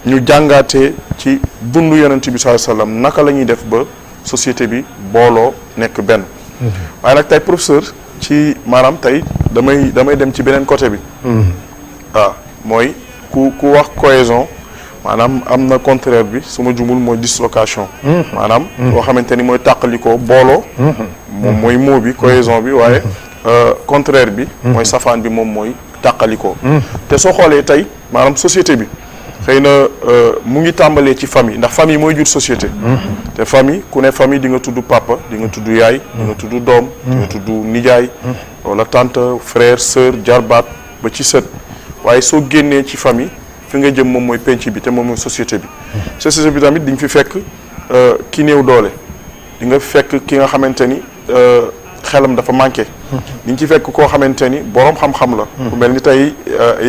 ñu jàngaatee ci dundu yonent bi sallallahu alayhi wasallam naka la ñuy def ba société bi booloo nekk benn. waaye nag tey professeur ci maanaam tey damay dem ci beneen côté bi. waaw mooy ku wax cohésion maanaam am na contraire bi su ma jumul mooy dislocation. maanaam loo xamante ni mooy tàqalikoo booloo. moom mooy mot bi cohésion bi waaye contraire bi. mooy safaan bi moom mooy tàqalikoo. te soo xoolee tey maanaam société bi. xëy na mu ngi tàmbalee ci famille ndax famille mooy jur société. te famille ku ne famille di nga tudd papa di nga tudd yaay. di nga tudd doom. di nga tudd nijaay. wala tante frère sœur jarbaat ba ci sët. waaye soo génnee ci famille fi nga jëm moom mooy penc bi te moom mooy société bi. société bi tamit di nga fi fekk ki néew doole di nga fekk ki nga xamante ni xelam dafa manqué. di nga ci fekk koo xamante ni borom xam-xam la. ku mel ni tey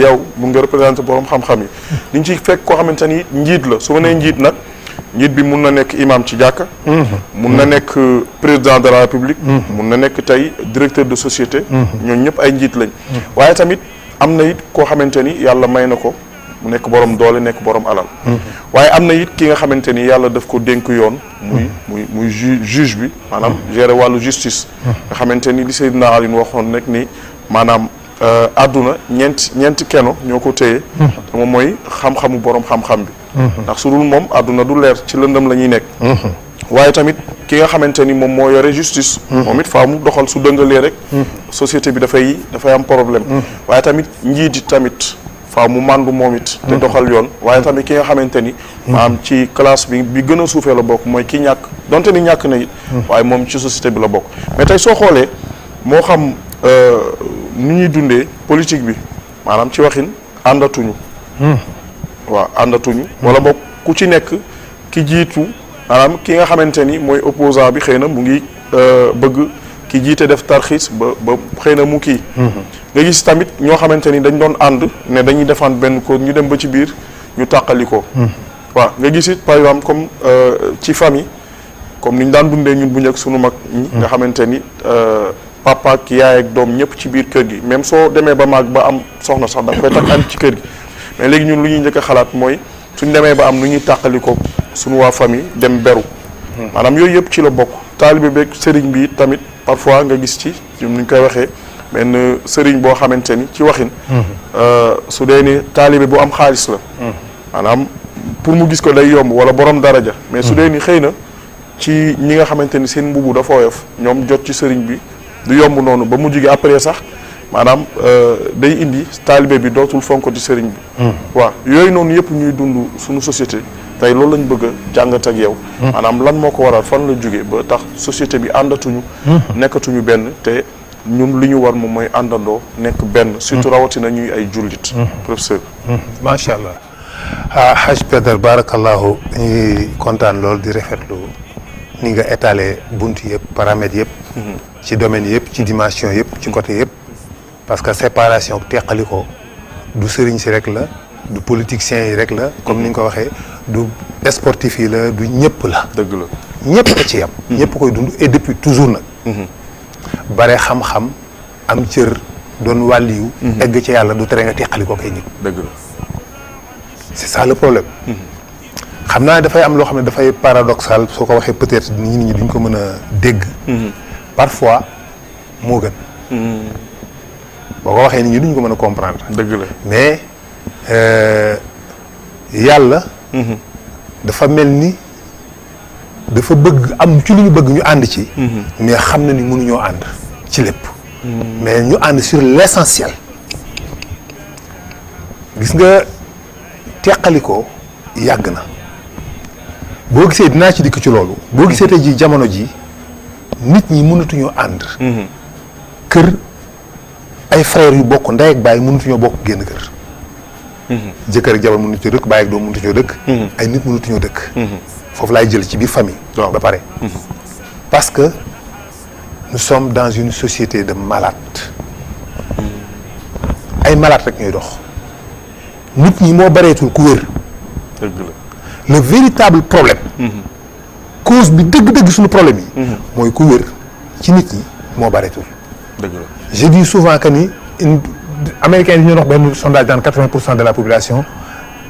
yow mu nga représenté borom xam-xam yi. di nga ci fekk koo xamante ni njiit la su ma nee njiit nag njiit bi mun na nekk imam ci jàkka. mun na nekk président de la république. mun na nekk tey directeur de société. ñooñu ñëpp ay njiit lañ. waaye tamit am na it koo xamante ni yàlla may na ko mu nekk borom doole nekk borom alal. waaye am na it ki nga xamante ni yàlla daf ko dénk yoon. muy juge bi maanaam gérer wàllu justice. nga xamante ni li Seydina Ali waxoon rek ni maanaam àdduna ñeenti keno ñoo ko téye. te moom mooy xam-xamu borom xam-xam bi. ndax su dul moom àdduna du leer ci lëndëm la ñuy nekk. waaye tamit ki nga xamante ni moom moo yore justice. moom it faa mu doxal su dëngalee rek. société bi dafay am problème. waaye tamit njiiti tamit faa mu màndu moom it. te doxal yoon waaye tamit ki nga xamante ni. maanaam ci classe bi gën a suufee la bokk mooy ki ñàkk donte ni ñàkk na it. waaye moom ci société bi la bokk mais tey soo xoolee moo xam ni ñuy dundee politique bi maanaam ci waxin àndatuñu. waaw àndatuñu. wala boog ku ci nekk ki jiitu. maanaam ki nga xamante ni mooy opposant bi xëy na mu ngi bëgg ki jiite def tarxiis ba xëy na mu kii. nga gis tamit ñoo xamante ni dañ doon ànd ne dañuy défendre benn cause ñu dem ba ci biir ñu tàqali ko. waaw nga gis it par exemple comme ci famille comme ni ñu daan dundee ñun bu njëkk sunu mag ñi. nga xamante ni papa ak yaay ak doom ñëpp ci biir kër gi même soo demee ba mag ba am soxna sax da koy takk ànd ci kër gi mais léegi ñun lu ñuy njëkk a xalaat mooy suñ demee ba am nu ñuy tàqali ko. suñu waa famille dem beru maanaam yooyu yëpp ci la bokk taalibe beeg sëriñ bi tamit parfois nga gis ci ñun ñu koy waxee benn sëriñ boo xamante ni ci waxin su dee ni taalibe bu am xaalis la maanaam pour mu gis ko day yomb wala borom daraja mais su dee ni xëy na ci ñi nga xamante ni seen mbubu dafa woyof ñoom jot ci sëriñ bi du yomb noonu ba mu jóge après sax maanaam day indi taalibe bi dootul fonk ci sëriñ bi waaw yooyu noonu yëpp ñuy dund suñu société tey loolu lañ bëgg a jàngat ak yow. maanaam lan moo ko waral fan la jógee ba tax société bi àndatuñu. nekkatuñu benn te ñun li ñu war moom mooy àndandoo nekk benn. surtout rawatina ñuy ay jullit. professeur. macha allah Haj Pedar barakallahu ñuy kontaan lool di rafetlu ni nga étalé bunt yëpp paramètres yëpp. ci domaine yëpp ci dimension yëpp ci côté yëpp. parce que séparation teqali ko du sëriñ si rek la. du politiciens yi rek la comme ni nga ko waxee du sportif yi la du ñëpp la. dëgg la ñëpp a ci yam. ñëpp koy dund et depuis toujours nag. bare xam-xam am cër doon wàlliyu egg ci yàlla du tere nga teqali ko kay nit. dëgg la c'est ça le problème. xam naa dafay am loo xam ne dafay paradoxal soo ko waxee peut-être nit ñi duñ ko mën a dégg. parfois moo gën. boo ko waxee nit ñi duñ ko mën a comprendre. dëgg la mais. yàlla dafa mel ni dafa bëgg am ci lu ñu bëgg ñu ànd ci mais xam na ni mënuñoo ànd ci lépp mais ñu ànd sur l'essentiel gis nga teqalikoo yàgg na boo gisee dinaa ci dikk ci loolu boo gisee tey ji jamono ji nit ñi mënatuñoo ànd kër ay frères yu bokk ndey ak baay mënatuñoo bokk génn kër jëkkër ak jabar mënutuñoo dëkk baay ak doom mënutuñoo dëkk ay nit mënutuñoo dëkk foofu laay jël ci biir famille ba pare parce que nous sommes dans une société de malades ay malades rek ñuy dox nit ñi moo bareetul ku wér dëgg la le véritable problème cause bi dëgg-dëgg suñu problème yi mooy ku wér ci nit ñi moo bareetul dëgg la je dis souvent que ni américains yi ñu wax benn sondage dans 80% de la population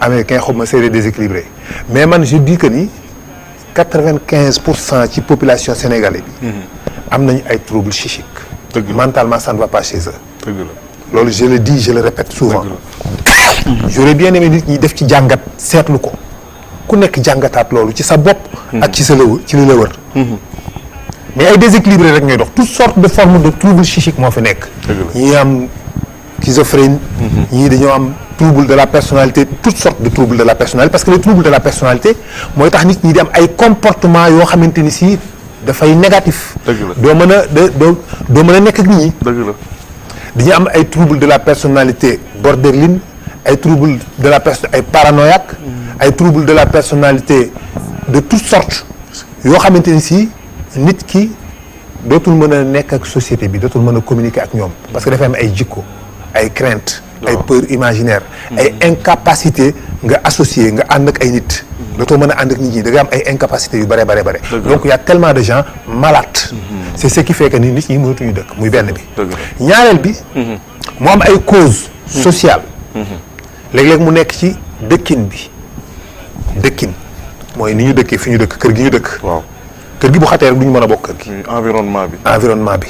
américain xaw ma c'est déséquilibré mais man je dis que ni 95% ci population sénégalaise bi. am nañu ay troubles psychiques. dëgg la mentalement ça ne va pas chez eux. dëgg la loolu je le dis je le répète souvent. j'aurais bien aimé nit ñi def ci jàngat seetlu ko ku nekk jàngataat loolu ci sa bopp. ak ci sa ci li la wër. mais ay déséquilibré rek ñooy dox toutes sortes de formes de troubles psychiques moo fi nekk. ñii am schizophrénie. ñii dañoo am trouble de la personnalité toutes sortes de troubles de la personnalité parce que les troubles de la personnalité mooy tax nit ñi di am ay comportements yoo xamante ni si dafay négatif. doo mën a doo mën a nekk ak nit ñi. dëgg la dañuy am ay troubles de la personnalité borderline ay troubles de la personne ay paranoïaque ay troubles de la personnalité de toutes sortes yoo xamante ni si nit ki dootul mën a nekk ak société bi dootul mën a communiquer ak ñoom parce que dafay am ay jikko ay crainte ay peur imaginaire ay incapacité nga associé nga ànd ak ay nit dootoo mën a ànd ak nit ñi da nga am ay incapacité yu bare bare bare donc il y a tellement de gens malades c'est ce qui fait que ni nit ñi mënatuñu dëkk muy benn bi ñaareel bi mu am ay causes sociales léeg-léeg mu nekk ci dëkkin bi dëkkin mooy ni ñu dëkkee fi ñu dëkk kër gi ñu dëkk waaw kër gi bu xatee rek du ñu mën a bokk kër gi environnement bi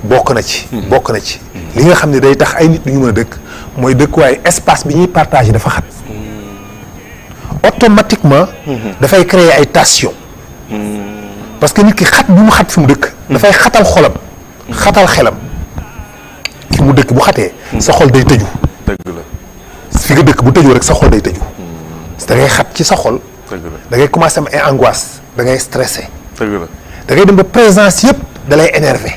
bokk na ci li nga xam ne day tax ay nit du ñu mën a dëkk mooy dëkkuwaay espace bi ñuy partager dafa xat automatiquement dafay créer ay tension parce que nit ki xat bi mu xat fi mu dëkk dafay xatal xolam xatal xelam fi mu dëkk bu xatee sa xol day tëju dëgg la fi nga dëkk bu tëju rek sa xol day tëju da ngay xat ci sa xol da ngay commencer am ay angoisse da ngay stressé dëgg la da ngay dem ba présence yëpp da lay énervé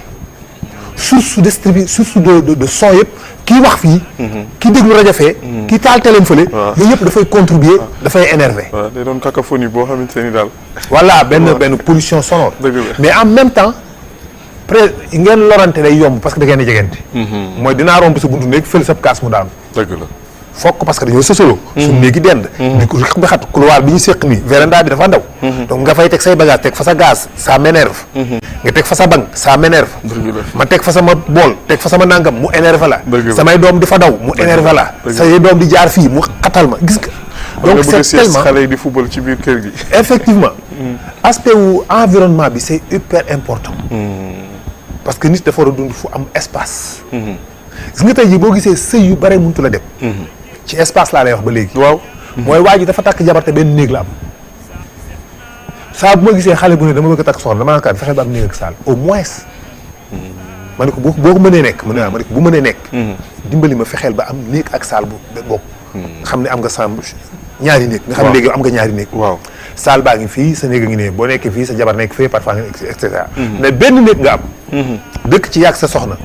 source de son yëpp kii wax fii kii déglu rajo fee kii taal téléem fële yooyu yëpp dafay contribuer dafay énervé waaw day doon cacophonie boo xamante ni daal voilà benn pollution sonore mais en même temps ngeen lorante day yomb parce que da ngeen di jegante mooy dinaa romb sa buntu néeg fële sa kaas mu daanu dëgg la fokk parce que dañoo sësaloo suñu néegi dend di ko xam nga xat couloir bi ñu séq nii véranda bi dafa ndaw donc nga fay teg say bagage teg fa sa gaz ça m'énerve nga teg fa sa banc ça m'énerve ma teg fa sama bool teg fa sama nangam mu énerve la samay doom di fa daw mu énerve la say doom di jaar fii mu xatal ma gis nga donc c'est tellement xale yi di football ci biir kër gi effectivement aspect wu environnement bi c'est hyper important parce que nit dafa war a dund fu am espace gis nga tey jii boo gisee sëy yu bare mëntu la dem ci espace laa lay wax ba léegi waaw mooy waa ji dafa takk jabar te benn néeg la am saa bu ma gisee xale bu ne dama bëgg a takk soxna dama naan fexe ba am néeg ak saal au moins ma ne ko boo ko mënee nekk ma ne ko bu mënee nekk dimbali ma fexeel ba am néeg ak saal bu bokk xam ne am nga chambre ñaari néeg nga xam ne léegi am nga ñaari néeg waaw saal baa ngi fii sa néeg a ngi ne boo nekkee fii sa jabar nekk fii parfois nga et cetera mais benn néeg nga am dëkk ci yàgg sa soxna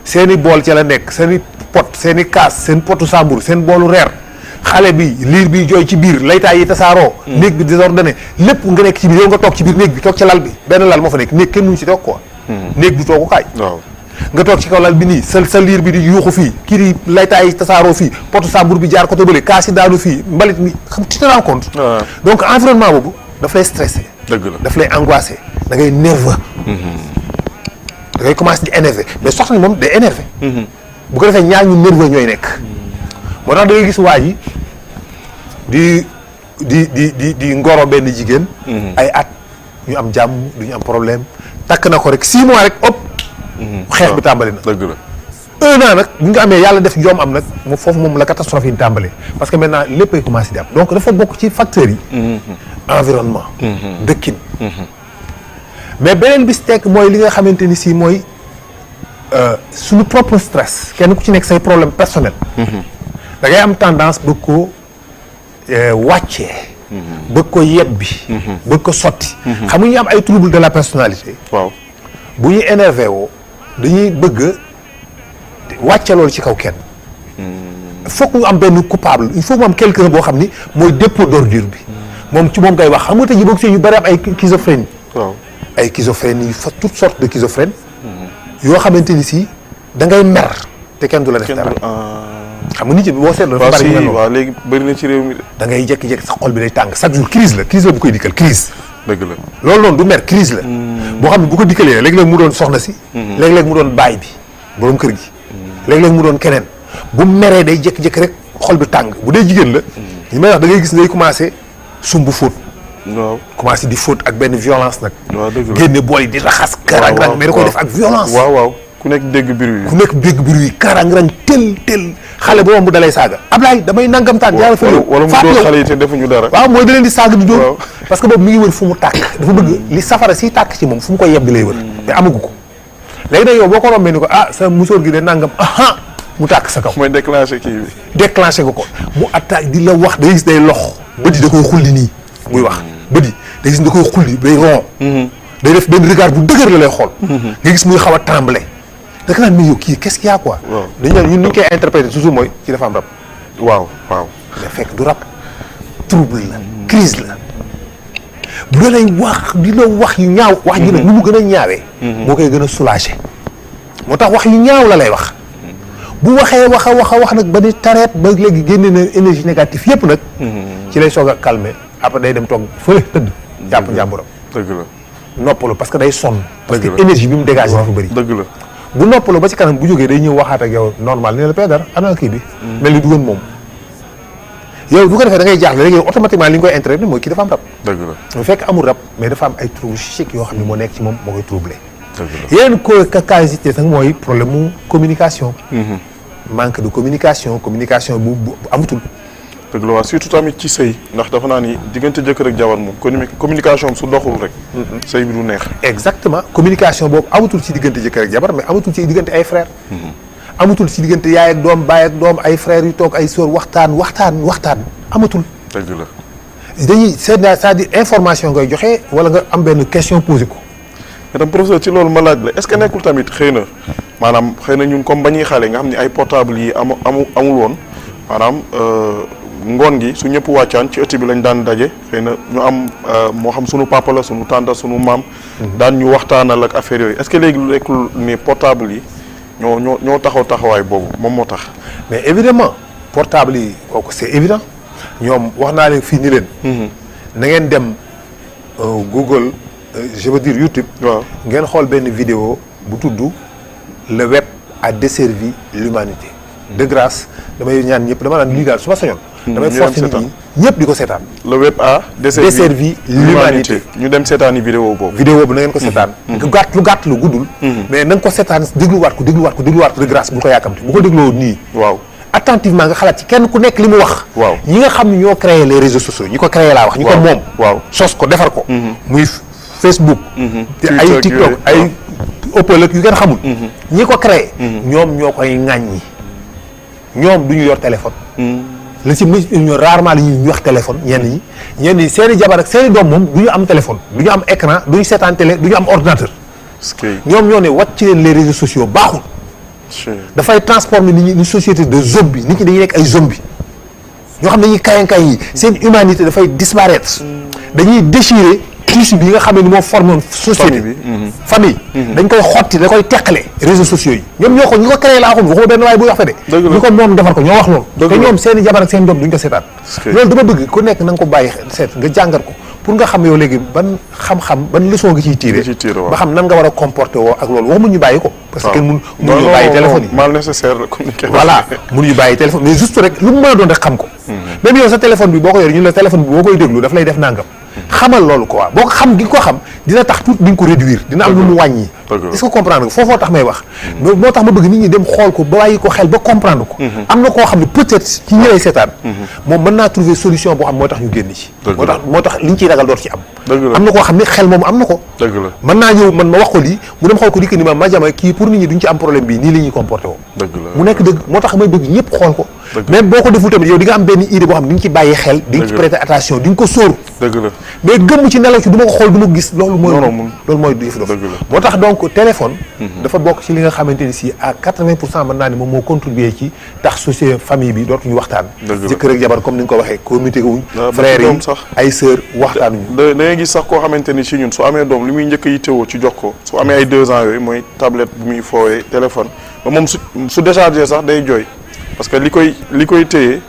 seeni bool ca la nekk seeni pot seeni kaas seen potu sambur seen boolu reer xale bi liir bi jooy ci biir laytaay yi tasaaroo néeg bi désordonné lépp nga nekk ci biir yow nga toog ci biir néeg bi toog ca lal bi benn lal moo fa nekk néeg kenn mënu ci toog quoi néeg du toogukaay nga toog ci kaw lal bi nii sa liir bi di yuuxu fii kii di laytaay yi tasaaroo fii potu sambur bi jaar côté bële kaas yi daanu fii mbalit mi xam tu te rends compte donc environnement boobu daf lay stressé dëgg la daf lay angoissé da ngay nerveux da ngay commencé di énervé mais soxna ni moom day énervé bu ko defee ñaar ñu nerveux ñooy nekk moo tax da ngay gis waa ji di ngoro benn jigéen ay at ñu am jàmm du ñu am problème takk na ko rek 6 mois rek ëpp xeex bi tàmbali na dëgg la 1 an nag bi nga amee yàlla def joom am nag mu foofu moom la catastrophe yi tàmbalee parce que maintenant lépp ay commencé di am donc dafa bokk ci facteurs yi environnement dëkkin mais beneen bis tekk mooy li nga xamante ni si mooy suñu propre stress kenn ku ci nekk say problème personnel da ngay am tendance bëgg ko wàccee bëgg ko yebbi bëgg ko sotti xam nga ñu am ay trouble de la personnalité waaw bu ñuy énervé woo dañuy bëgg wàcce loolu ci kaw kenn il faut que ñu am benn coupable il faut que mu am quelqu'un boo xam ni mooy dépôt d'ordure bi moom ci moom ngay wax xam nga tey jii boo gisee ñu bëri am ay schizophrénie waaw ay schizophrénie fa toutes sortes de schizophrènes yoo xamante ni si da ngay mer te kenn du la def dara xam nga nit ñi boo seetloo dafa bari waaw léegi bëri na ci réew mi de da ngay jékki-jékki sa xol bi day tàng chaque jour crise la bu koy dikkal crise dëgg la loolu noonu du mer crise la boo xam ne bu ko dikkalee léeg-léeg mu doon soxna si léeg-léeg mu doon baay bi borom kër gi léeg-léeg mu doon keneen bu meree day jékki-jékki rek xol bi tàng bu dee jigéen la li may wax da ngay gis ngay commencé sumb fóot. waaw commencé di fóot ak benn violence nag. waaw dëgg la génne bool yi di raxas. karang-rang mais da koy def ak violence. waaw ku nekk dégg biir yi. ku nekk dégg biir yi karang-rang tel xale boobu mu dalay saaga. Ablaye damay nangam taan yàlla fa yow. wala mu dóor xale yi te defuñu dara. waaw mooy da leen di saaga di dóor. parce que boobu mi ngi wër fu mu tàkk. dafa bëgg li safara si tàkk ci moom fu mu koy yeb di lay wër. te amagu ko léegi nag yow boo ko rombee ni ko sa musóor gi de nangam mu tàkk sa kaw. mooy déclenché kii bi. déclenché ko mu attaque di la wax day gis day lox. bët yi da koy xulli nii muy wax bët yi day gis da koy xulli day ron. day def benn regard bu dëgër la lay xool. nga gis muy xaw a tremblé. da nga naan mais yow kii qu'est-ce qu'il y a quoi. waaw dañu naan ñun ni ñu koy interpréter toujours mooy ci dafa am rab. waaw. mais fekk du rab trouble la crise la bu la lay wax di la wax yu ñaaw. wax ji nag nu mu gën a ñaawee. moo koy gën a soulagé. moo tax wax yu ñaaw la lay wax. bu waxee wax nag ba di tareet ba léegi génne na énergie négative yépp nag. ci lay soog a calmer après day dem toog fële tëdd. jàpp njàmburam. dëgg la. noppalu parce que day sonn. parce que dëgg la énergie bi mu dégagé dafa bëri. dëgg la. bu noppalu ba ci kanam bu jógee day ñëw waxaat ak yow normal ne la Pédar ana kii bi. mel ni du woon moom. yow bu ko defee da ngay jaaxle léegi automatiquement li ñu koy interpréter mooy kii dafa am rab. dëgg la. bu fekk amul rab mais dafa am ay troubles psychiques yoo xam ne moo nekk ci moom moo koy troublé. dëgg la. yeneen causalité nag mooy problème mu communication. manque de communication bu amatul. dëgg la waaw surtout tamit ci sëy ndax dafa naa ni diggante jëkkër ak jabar moom communication su doxul rek. sëy bi du neex. exactement communication boobu amatul ci diggante jëkkër ak jabar mais amatul ci diggante ay frères. amatul ci diggante yaay ak doom baay ak doom ay frères yu toog ay sœurs waxtaan amatul. dëgg la. dañuy c'est-à-dire information ngay joxe wala nga am benn question posé ko. mais tam professeur ci loolu ma laaj la est-ce que nekkul tamit xëy na maanaam xëy na ñun comme ba ñuy xale nga xam ne ay portable yi amul woon maanaam ngoon gi su ñëpp wàccaan ci ëtt bi lañ daan daje xëy na ñu am moo xam sunu papa la sunu tante sunu maam. daan ñu waxtaanal ak affaire yooyu est-ce que léegi lu nekkul ni portable yi ñoo taxawaay boobu moom moo tax. mais évidemment portable yi kooku c'est évident ñoom wax naa leen fii ni leen. na ngeen dem Google je veux dire YouTube. waaw ngeen xool benn vidéo bu tudd le web a desservi l'humanité de grâce damay ñaan ñëpp dama naan lii daal su ma sañoon. damay forcer nit ñi ñëpp di ko seetaan. le web a desservi l'humanité ñu dem seetaani vidéo boobu. vidéo boobu na ngeen ko seetaan. lu gàtt lu guddul. mais na nga ko seetaan dégluwaat ko de grâce bu ko yàkkamti bu ko dégloo nii. waaw attentivement nga xalaat ci kenn ku nekk li mu wax. waaw ñi nga xam ne ñoo créé les réseaux sociaux ñi ko créé laa wax. ñi ko moom. waaw sos ko defar ko. muy Facebook. te ay TikTok ay Apple ak yu ngeen xamul. ñi ko créé. ñoom ñoo koy ŋàññi. ñoom du ñu yor téléphone. la ci ñu rarement la ñuy wax téléphone ñenn ñi seen i jabar ak seen i doom moom du ñu am téléphone du ñu am écran du ñu seetaan télé du ñu am ordinateur. ñoom ñoo ne wàcc ci leen les réseaux sociaux baaxul. dafay transformer nit ñi une société de zombies nit ñi dañuy nekk ay zombies ñoo xam ne dañuy kayan yi seen humanité dafay disparaître. dañuy déchirer tissu bi nga xam ne ni moo formé société bi. famille. dañ koy xotti da koy teqale réseaux sociaux yi ñoom ñoo ko ñi ko créé laa waxuma benn waaye buy wax fe de ñu ko moom defar ko ñoo wax loolu te ñoom seen i jabar ak seen doom duñ ko seetaan loolu dama bëgg ku nekk na nga ko bàyyi seet nga jàngat ko pour nga xam yow léegi ban xam-xam ban leçon nga ciy tiré ba xam nan nga war a comporter woo ak loolu waxuñu ñu bàyyi ko parce que kenn mënuñu bàyyi téléphone yi mal nécessaire la communiquer voilà mënuñu bàyyi téléphone mais juste rek lu mu mën a doon rek xam ko même yow sa téléphone bi boo ko yor ñu la téléphone bi boo koy déglu daf lay def nangam xamal loolu quoi boo ko xam gi ko xam dina tax tuuti di nga ko réduire dina am lu mu wàññi est-ce que comprendre nga foofoo tax may wax moo tax ma bëgg nit ñi dem xool ko ba bàyyi ko xel ba comprendre ko am na koo xam ne peut-être ci ñi lay seetaan moom mën naa trouver solution boo xam moo tax ñu génn ci moo tax liñ ciy ragal door ci am na koo xam ne xel moom am na ko mën naa ñëw man ma wax ko lii mu dem xool ko dikk ni ma jama kii pour nit ñi duñ ci am problème bii nii la ñuy comporté woo mu nekk dëgg moo tax may bëgg ñëpp xool ko même boo ko deful tamit yow di nga am benn idée boo xam ne di nga ci bàyyi xel di nga ci prêter attention di nga ko sóor mais gëmm ci nelaw ci du ma ko xool du ma ko gis loolu mooy du yëf dof moo tax donc téléphone dafa bokk ci li nga xamante ni si à 80% mën naa ni moom moo contribuer ci tax société famille bi dootuñu waxtaan jëkkër ak jabar comme ni nga ko waxee communauté wuñ frères yi ay sœurs waxtaanuñu da ngay gis sax koo xamante ni si ñun su amee doom li muy njëkk a yittewoo ci jox ko su amee ay 2 ans yooyu mooy tablette bu muy foowee téléphone ba moom su déchargé sax day jooy parce que li koy téye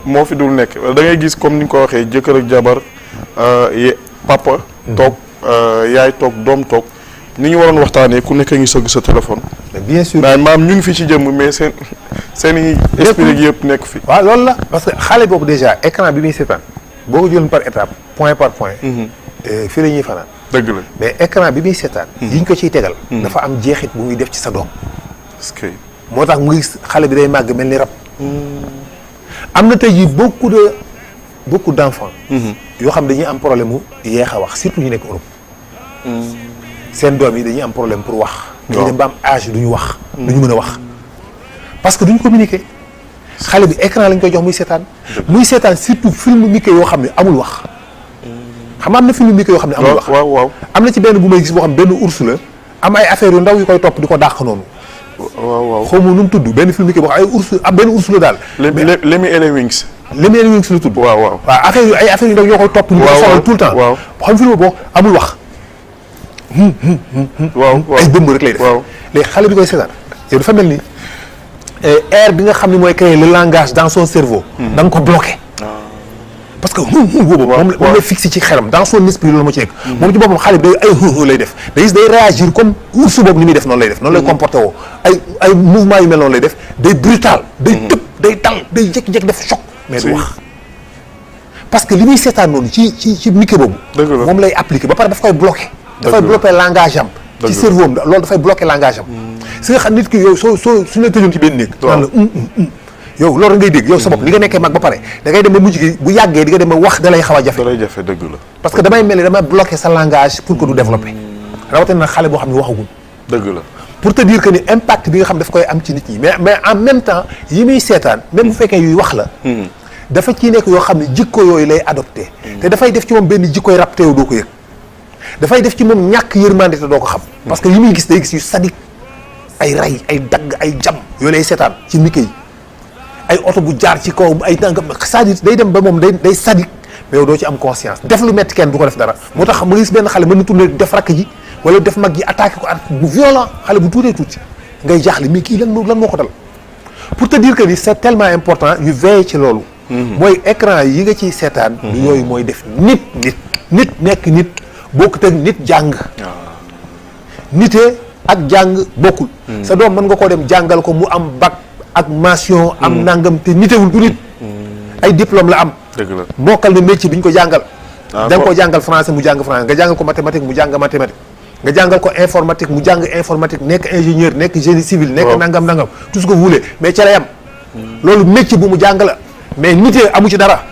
moo fi dul nekk da ngay gis comme ni nga ko waxee jëkkër ak jabar papa toog yaay toog doom toog ni ñu waroon waxtaanee ku nekk a ngi sëgg sa téléphone bien sûr maam ñu ngi fi ci jëmm mais seen seen i esprit yëpp nekk fi. waaw loolu la parce que xale boobu déjà écran bi muy seetaan boo ko jëloon par étape point par point. fii la ñuy fanaan. dëgg la mais écran bi muy seetaan. yi ñu ko ciy tegal. dafa am jeexit bu muy def ci sa doom. est-ce que. moo tax muy xale bi day màgg mel ni rab. am na tey jii beaucoup d'enfants. yoo xam dañuy am problème mu yeex a wax surtout ñu nekk Europe. seen doom yi dañuy am problème pour wax. dañuy dem ba am âge du ñu wax. du ñu mën a wax parce que duñ communiquer. xale bi écran lañ koy jox muy seetaan. muy seetaan surtout film Mickey yoo xam ne amul wax. xam nga am na film Mickey yoo xam ne amul wax. waaw. am na ci benn bu may gis boo xam benn ours la am ay affaires yu ndaw yu koy topp di ko dàq noonu. waaw. xaw ma nu mu tudd benn film Mickey boo xam ay ours am benn ours la daal. Lemmy and the Wings. Lemmy and the Wings la tudd. waaw. ay affaires yu ndaw yoo koy topp. ñu ko sonal tout le temps. waaw xam film boo amul wax. waaw ay bëmb rek lay def. waaw léegi xale bi koy seetaan yow dafa mel ni air bi nga xam ne mooy créer le langage dans son cerveau. da nga ko bloqué. parce que boobu moom la fixé ci xelam dans son esprit loolu moo ci nekk. moom ci boppam xale bi day ay lay def day gis day réagir comme ours boobu ni muy def noonu lay def noonu lay comporté woo ay mouvement yu mel noonu lay def day brutal day tëb day dal day jékki-jékki def choc mais du wax parce que li muy seetaan noonu ci Mickey boobu moom lay appliqué ba pare daf koy bloqué dafay bloqué langage am ci cerveau am loolu dafay bloqué langage am si nga xam nit ki yow suñu la tëjoon ci benn néeg naan la yow loolu ngay dégg yow sa bopp li nga nekkee mag ba pare da ngay dem ba mujj gi bu yàggee di nga dem ba wax da lay xaw a jafe. da lay jafe dëgg la. parce que damay mel ni damay bloqué sa langage pour que du développé rawatina nag xale boo xam ne waxagul. dëgg la pour te dire que ni impact bi nga xam daf koy am ci nit ñi mais en même temps yi muy seetaan même bu fekkee yuy wax la. dafa ciy nekk yoo xam ne jikko yooyu lay adopté. te dafay def ci moom benn jikkoy rab te yow doo ko yëg. dafay def ci moom ñàkk yërmande te doo ko xam. parce que yi muy gis day gis yu sadik ay ray ay dagg ay jam yooyu lay seetaan ci Mickey yi ay oto bu jaar ci kaw ay tànkam c'est-à-dire day dem ba moom day sadik mais yow doo ci am conscience def lu metti kenn du ko def dara moo tax ma gis benn xale mën na tourner def rakk ji wala def mag ji attaqué ko attaque bu violent xale bu tuutee tuuti ngay jaaxle mais kii lan moo ko dal pour te dire que ni c'est tellement important ñu veiller ci loolu mooy écran yi nga ciy seetaan du yooyu mooy def nit nekk nit bokkut ak nit jàng nitee ak jàng bokkul sa doom mën nga koo dem jàngal ko mu am bac ak mention am nangam te nitewul du nit ay diplôme la am dëgg la mokkal na métier bi ñu ko jàngal da nga ko jàngal français mu jàng français nga jàngal ko mathématique mu jàng mathématique nga jàngal ko informatique mu jàng informatique nekk ingénieur nekk génie civil nekk nangam tout ce que vous voulez mais ca lay am loolu métier bu mu jàng la mais nitee amu ci dara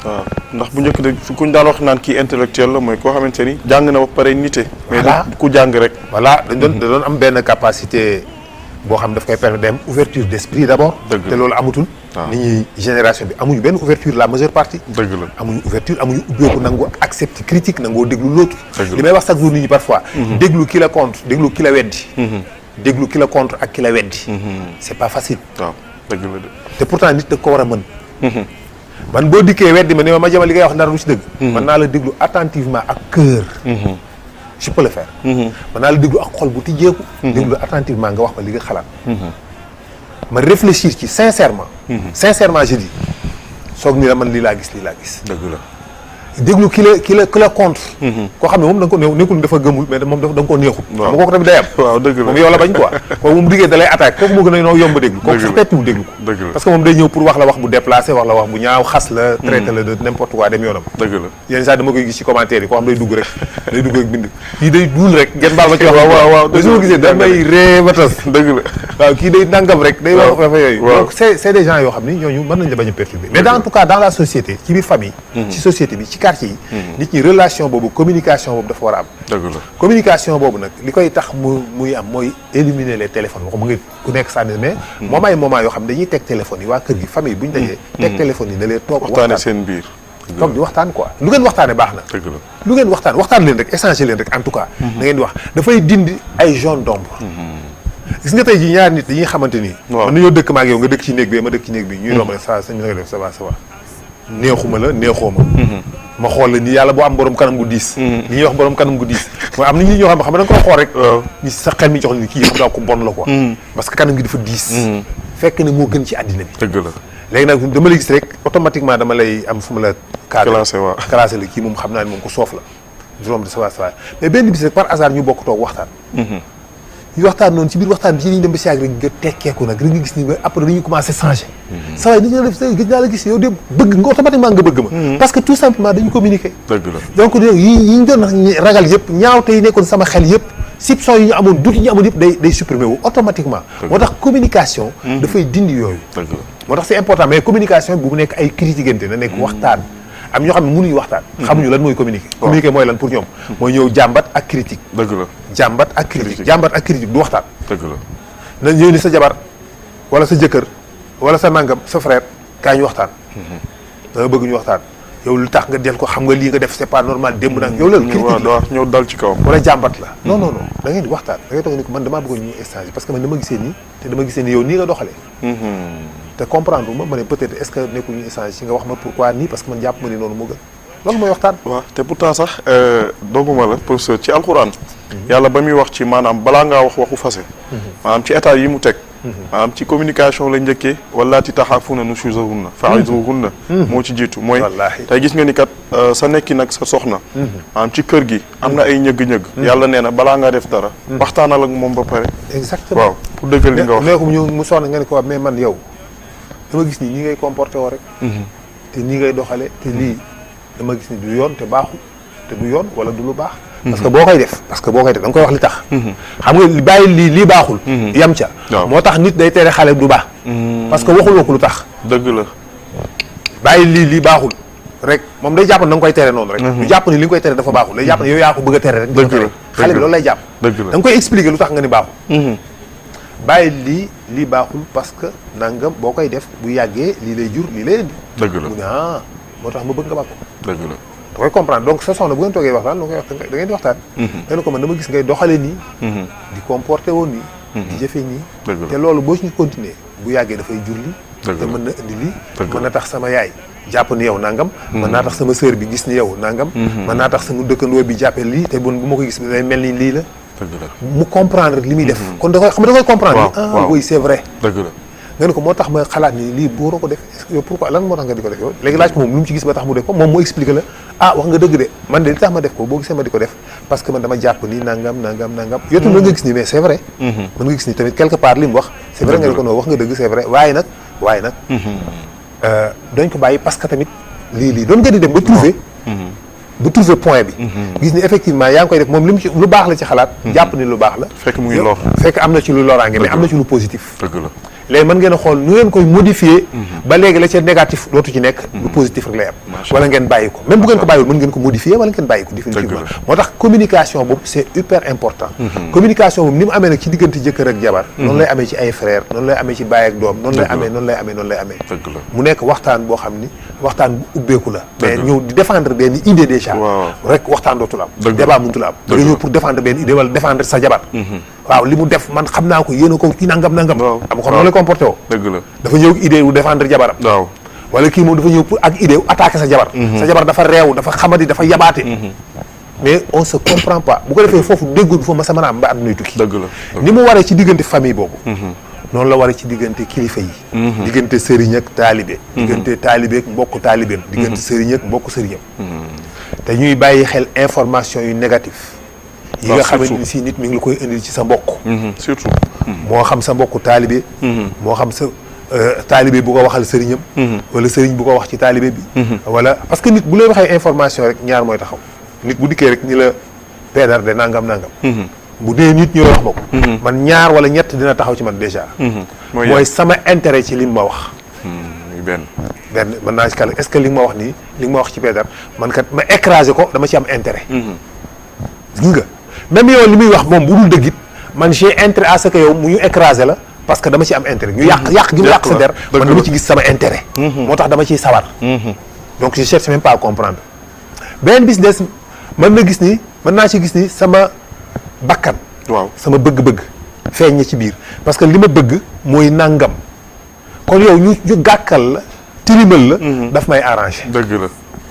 waaw ndax bu njëkk de kuñ daan wax naan kii intellectuel la mooy koo xamante ni jàng na ba pare nite mais ku jàng rek voilà da doon am benn capacité boo xam daf koy permettre dem ouverture d'esprit d'abord te loolu amatul nit ñi génération bi amuñu benn ouverture la majeure partie dëgg la amuñu ouverture amuñu ubbeeku nangoo accepter critique nangoo déglu l'autre li may wax chaque jour nit ñi parfois déglu ki la contre déglu ki la weddi déglu ki la contre ak ki la weddi c'est pas facile waaw dëgg la de te pourtant nit da ko war a mën man boo dikkee weddi ma ni ma jamal li ngay wax dara du ci dëgg man naa la déglu attentivement ak cœur je peux le faire mën naa la déglu ak xol bu tijjeeku déglu attentivement nga wax ma li nga xalaat ma réfléchir ci sincèrement je dis soog ni la man lii laa gis dëgg la déglu ki la contre koo xam ne moom da nga ko nekkul dafa gëmul mais moom da nga ko neexul xam nga kooku tamit day am waaw dëgg la moom yow la bañ quoi kooku moom diggee da lay attaque kooku moo gën a noo yomb déglu kooku sax pettiwul déglu ko parce que moom day ñëw pour wax la wax bu déplacé wax la wax bu ñaaw xas la traité la de n'importe quoi dem yoonam dëgg la yenn saa dama koy gis ci commentaire yi koo xam day dugg rek bind kii day duul rek ngeen baal ma ci wax waaw su ma gisee damay ree ba tas dëgg la waaw kii day nangam rek day wax dafa yooyu donc c'est des gens yoo xam ni ñooñu mën nañ la bañ a perturber mais en tout cas dans la société ci biir famille ci société bi ci quartier yi nit ñi relation boobu communication boobu dafa war a am dëgg la communication boobu nag li koy tax muy am mooy éliminer les téléphones waxu mu ngi ku nekk sànni mais moment yoo xam dañuy teg téléphone yi waa kër gi famille bu ñu dajee teg téléphone yi da leen toog waxtaane seen biir toog di waxtaan quoi lu ngeen waxtaane baax na dëgg la lu ngeen waxtaan leen rek échanger leen rek en tout cas da ngeen di wax dafay dindi ay zone d'ombre gis nga tey ji ñaari nit dañuy xamante nii mën nañoo dëkk ma ak yow nga dëkk ci néeg bi ma dëkk ci néeg bi ñuy romb rek sa sañ nga def ça va neexuma la neexoo ma xool la nii yàlla boo am borom kanam gu diis li ñuy wax borom kanam gu diis mooy am na ñi ñoo xam da nga koy xool rek ñi sa xel mi jox ni kii xam daa ko bon la quoi parce que kanam gi dafa diis fekk ne moo gën ci àddina bi dëgg la léegi nag dama lay gis rek automatiquement dama lay am fu ma la classé la kii moom xam naa ne moom ko soof la juróom de ça va mais benn bis rek par hasard ñu bokk toog waxtaan ñu waxtaan noonu ci biir waxtaan bi ci li ñu dem ba si yàgg rek nga tekkeeku nag rek nga gis ni ba après dañuy commencé changer. saa waay ni nga def gis naa la gis yow de bëgg nga automatiquement nga bëgg ma. parce que tout simplement dañu communiquer. dëgg la donc yi ñu doon ragal yëpp ñaaw tey nekkoon sama xel yëpp soupçon yi ñu amoon doute yi ñu amoon yëpp day supprimer wu automatiquement. moo tax communication. dafay dindi yooyu. dëgg la moo tax c'est important mais communication bu mu nekk ay critiquante na nekk waxtaan. am ñoo xam ne mënuñu waxtaan. xamuñu lan mooy communiquer. communiquer mooy lan pour ñoom. mooy ñëw jàmbat ak critique. dëgg la jàmbat ak critique du waxtaan. dëgg la na ñëw ni sa jabar wala sa jëkkër wala sa nangam sa frère kaay ñu waxtaan. danga bëgg ñu waxtaan yow lu tax nga del ko xam nga lii nga def c'est pas normal démb nag yow loolu critique la ñëw dal ci kawam wala jàmbat la non da ngeen di waxtaan da ngay toog ni ko man damaa bëggoon ñu échanger parce que man dama gisee nii te dama gisee ni yow nii nga doxalee te comprendre ma ne peut-être est-ce que nekkul ñu échanger ci nga wax ma pourquoi nii parce que man jàpp ma ni noonu moo gën loolu mooy waxtaan. waaw te pourtant sax dogguma la professeur ci alxuraan. yàlla ba muy wax ci maanaam balaa ngaa wax waxu fase. maanaam ci état yi mu teg. maanaam ci communication la njëkkee. wallaati taxaafuuna nushuzahunna fa'izuhunna moo ci jiitu mooy. tey gis nga ni kat sa nekki nag sa soxna. maanaam ci kër gi am na ay ñëgg-ñëgg. yàlla nee na balaa ngaa def dara. waxtaanal ak moom ba pare. exactement waaw pour dëggal li nga wax. mais mu soxna nga ne ko mais man yow dama gis ni ñi ngay comporté woo rek. te nii ngay doxale te lii. dama gis ni du yoon te baaxul te du yoon wala du lu baax. parce que boo koy def da nga koy wax li tax. xam nga bàyyi lii baaxul. yam ca. moo tax nit day tere xale du baax. parce que waxuloo ko lu tax. dëgg la. bàyyi lii baaxul rek moom day jàpp ne da nga koy tere noonu rek. du jàpp ni li nga koy tere dafa baaxul day jàpp ne yow yaa ko bëgg a tere rek. dëgg la xale bi loolu lay jàpp. dëgg la da nga koy expliquer lu tax nga ni baaxul. bàyyi lii baaxul parce que nangam boo koy def bu yàggee lii lay jur lii lay indi. dëgg la mu ne moo tax ma bëgg nga baax ko. dëgg la da koy comprendre donc sa soxna bu ngeen toogee waxtaan da ngeen di waxtaan. da ko man dama gis ngay doxalee nii. di comporté woon nii. di jëfee nii. te loolu boo ci continuer bu yàggee dafay jur lii. te mën na indi lii. mën na tax sama yaay jàpp ni yow nangam. mën naa tax sama sœur bi gis ni yow nangam. mën naa tax sama dëkkandoo bi jàppee lii te bu ma ko gis day mel ni lii la. mu comprendre li muy def. kon da koy comprendre. waaw oui c'est vrai. dëgg la. nga ne ko moo tax ma xalaat ni lii booroo ko def yow pourquoi lan moo tax nga di ko def yow léegi laaj ko moom lu mu ci gis ba tax mu def ko moom moo expliqué la wax nga dëgg de man de li tax ma def ko boo gisee ma di ko def parce que man dama jàpp ni nangam yow tamit nga gis ni mais c'est vrai mën nga gis ni tamit quelque part li mu wax c'est vrai nga ne ko non wax nga dëgg c'est vrai waaye nag dañ ko bàyyi parce que tamit lii doon nga di dem ba trouver point bi gis ni effectivement yaa ngi koy def moom li mu ci lu baax la ci xalaat jàpp ni lu baax la fekk mu ngi lor fekk am na ci lu loraange mais am na ci lu positif dëgg la léegi mën ngeen a xool nu ngeen koy modifier ba léegi la ca négatif dootu ci nekk lu positif rek lay am wala ngeen bàyyi ko même bu ngeen ko bàyyiwul mën ngeen ko modifier wala ngeen bàyyi ko définitivement moo tax communication boobu c'est hyper important communication boobu ni mu amee nag ci diggante jëkkër ak jabar noonu lay amee ci ay frère noonu lay amee ci baay ak doom noonu lay amee mu nekk waxtaan boo xam ni waxtaan bu ubbeeku la mais ñëw di défendre benn idée déjà rek waxtaan dootul am débat mënutul am da nga ñëw pour défendre benn idée wala défendre sa jabar waaw li mu def man xam naa ko yéen a ko kii nangam am ko noonu lay comporté woo dëgg la dafa ñëw idée wu défendre jabaram waaw wala kii moom dafa ñëw pour ak idée wu attaquer sa jabar sa jabar dafa réew dafa xamadi dafa yabaate mais on se comprend pas bu ko defee foofu déggoo bi foofu ma sa mën a am ba àddunay tukki dëgg la ni mu waree ci diggante famille boobu noonu la waree ci diggante kilifa yi diggante sëriñ ak taalibe diggante taalibe ak mbokk taalibeem diggante sëriñ ak mbokk sëriñam te ñuy bàyyi xel information yu négatif yi nga xamante ni si nit mi ngi la koy indil ci sa mbokk surtout moo xam sa mbokku taalibe moo xam sa taalibe bu ko waxal sëriñam wala sëriñ bu ko wax ci taalibe bi wala parce que nit bu lay waxee information rek ñaar mooy taxaw nit bu dikkee rek ni la peedar de nangam bu dee nit ñu wax ma ko man ñaar wala ñett dina taxaw ci man déjà mooy sama intérêt ci li ma wax benn mën naa ci kàlla est-ce que li nga ma wax nii li nga ma wax ci peedar man kat ma écrasé ko dama ci am intérêt gis nga même yow li muy wax moom bu dul dëggit man j'ai intérêt à ce que yow mu ñu écrasé la parce que dama ci am intérêt ñu yàq gi mu yàq sa der man dama ci gis sama intérêt moo tax dama ciy sawar donc je cherche même pas à comprendre beneen bis des mën naa ci gis ni sama bakkan waaw sama bëgg-bëgg feeñ na ci biir parce que li ma bëgg mooy nangam kon yow ñu gàkkal la tilimal la daf may arrangé dëgg la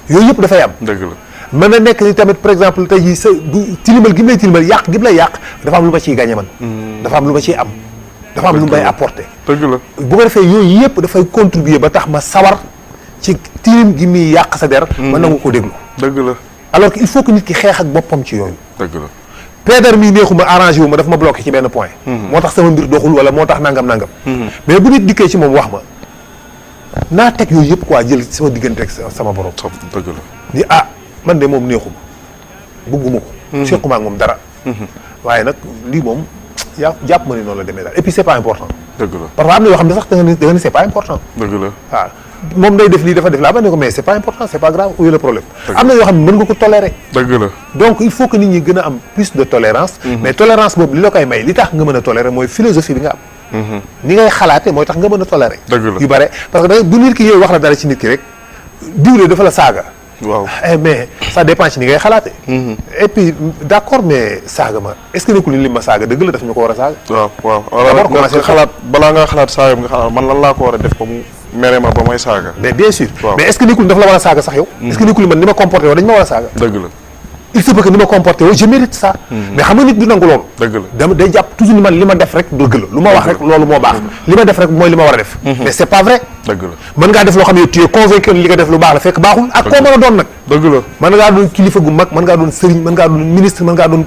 yooyu yëpp dafay am dëgg la mën na nekk ni tamit par exemple tey jii sa bu tilimal gi mu lay tilimal yàq gi mu lay yàq dafa am lu ma ciy gagné man dafa am lu ma ciy am dafa am lu may apporté dëgg la bu ko defee yooyu yëpp dafay contribuer ba tax ma sawar ci tilim gi muy yàq sa der ma nangu ko déglu dëgg la alors que il faut que nit ki xeex ak boppam ci yooyu dëgg la Pedre mii neexuma arrangé wu ma daf ma bloqué ci benn point. moo tax sama mbir doxul wala moo tax nangam. mais bu nit dikkee ci moom wax ma naa teg yooyu yëpp quoi jël sama diggante ak sama borom. dëgg la ni man de moom neexuma bëgguma ko. sequma ak moom dara. waaye nag lii moom jàpp ma ni noonu la demee daal et puis c'est pas important. dëgg la parfois am na yoo xam ne sax da nga ni c'est pas important. dëgg la waaw moom day def lii dafa def laa ba ne ko mais c'est pas important c'est pas grave où est le problème. am na yoo xam ne mën nga ko tolérer. dëgg la donc il faut que nit ñi gën a am plus de tolérance. mais tolérance boobu li la koy may li tax nga mën a tolérer mooy philosophie bi nga am. ni ngay xalaate mooy tax nga mën a tolérer. dëgg la yu bare parce que bu nit ki yow wax la dara ci nit ki rek diwle dafa la saaga. waaw mais ça dépend ci ni ngay xalaate. et puis d'accord mais saaga ma est-ce que nekkul li ma saaga dëgg la daf ñu ko war a saaga. waaw d'abord commencé xalaat balaa ngaa xalaat saagam nga xalaat man lan laa ko war a def ba mu mere ma ba may saaga. mais bien sûr. waaw mais est-ce que nekkul dafa la war a saaga sax yow. est-ce que nekkul man ni ma comporté woo dañ ma war a saaga. dëgg la il se peut que ni ma comporté woo je mérite ça. mais xam nga nit du nangu loolu. dëgg la dama day jàpp toujours ni man li ma def rek dëgg la lu ma wax rek loolu moo baax. li ma def rek mooy li ma war a def. mais c'est pas vrai. dëgg la mën ngaa def loo xam ne tu es convaincu li nga def lu baax la fekk baaxul. ak koo mën a doon nag. dëgg la mën ngaa doon kilifa gu mag mën ngaa doon sëriñ mën ngaa doon ministre mën ngaa doon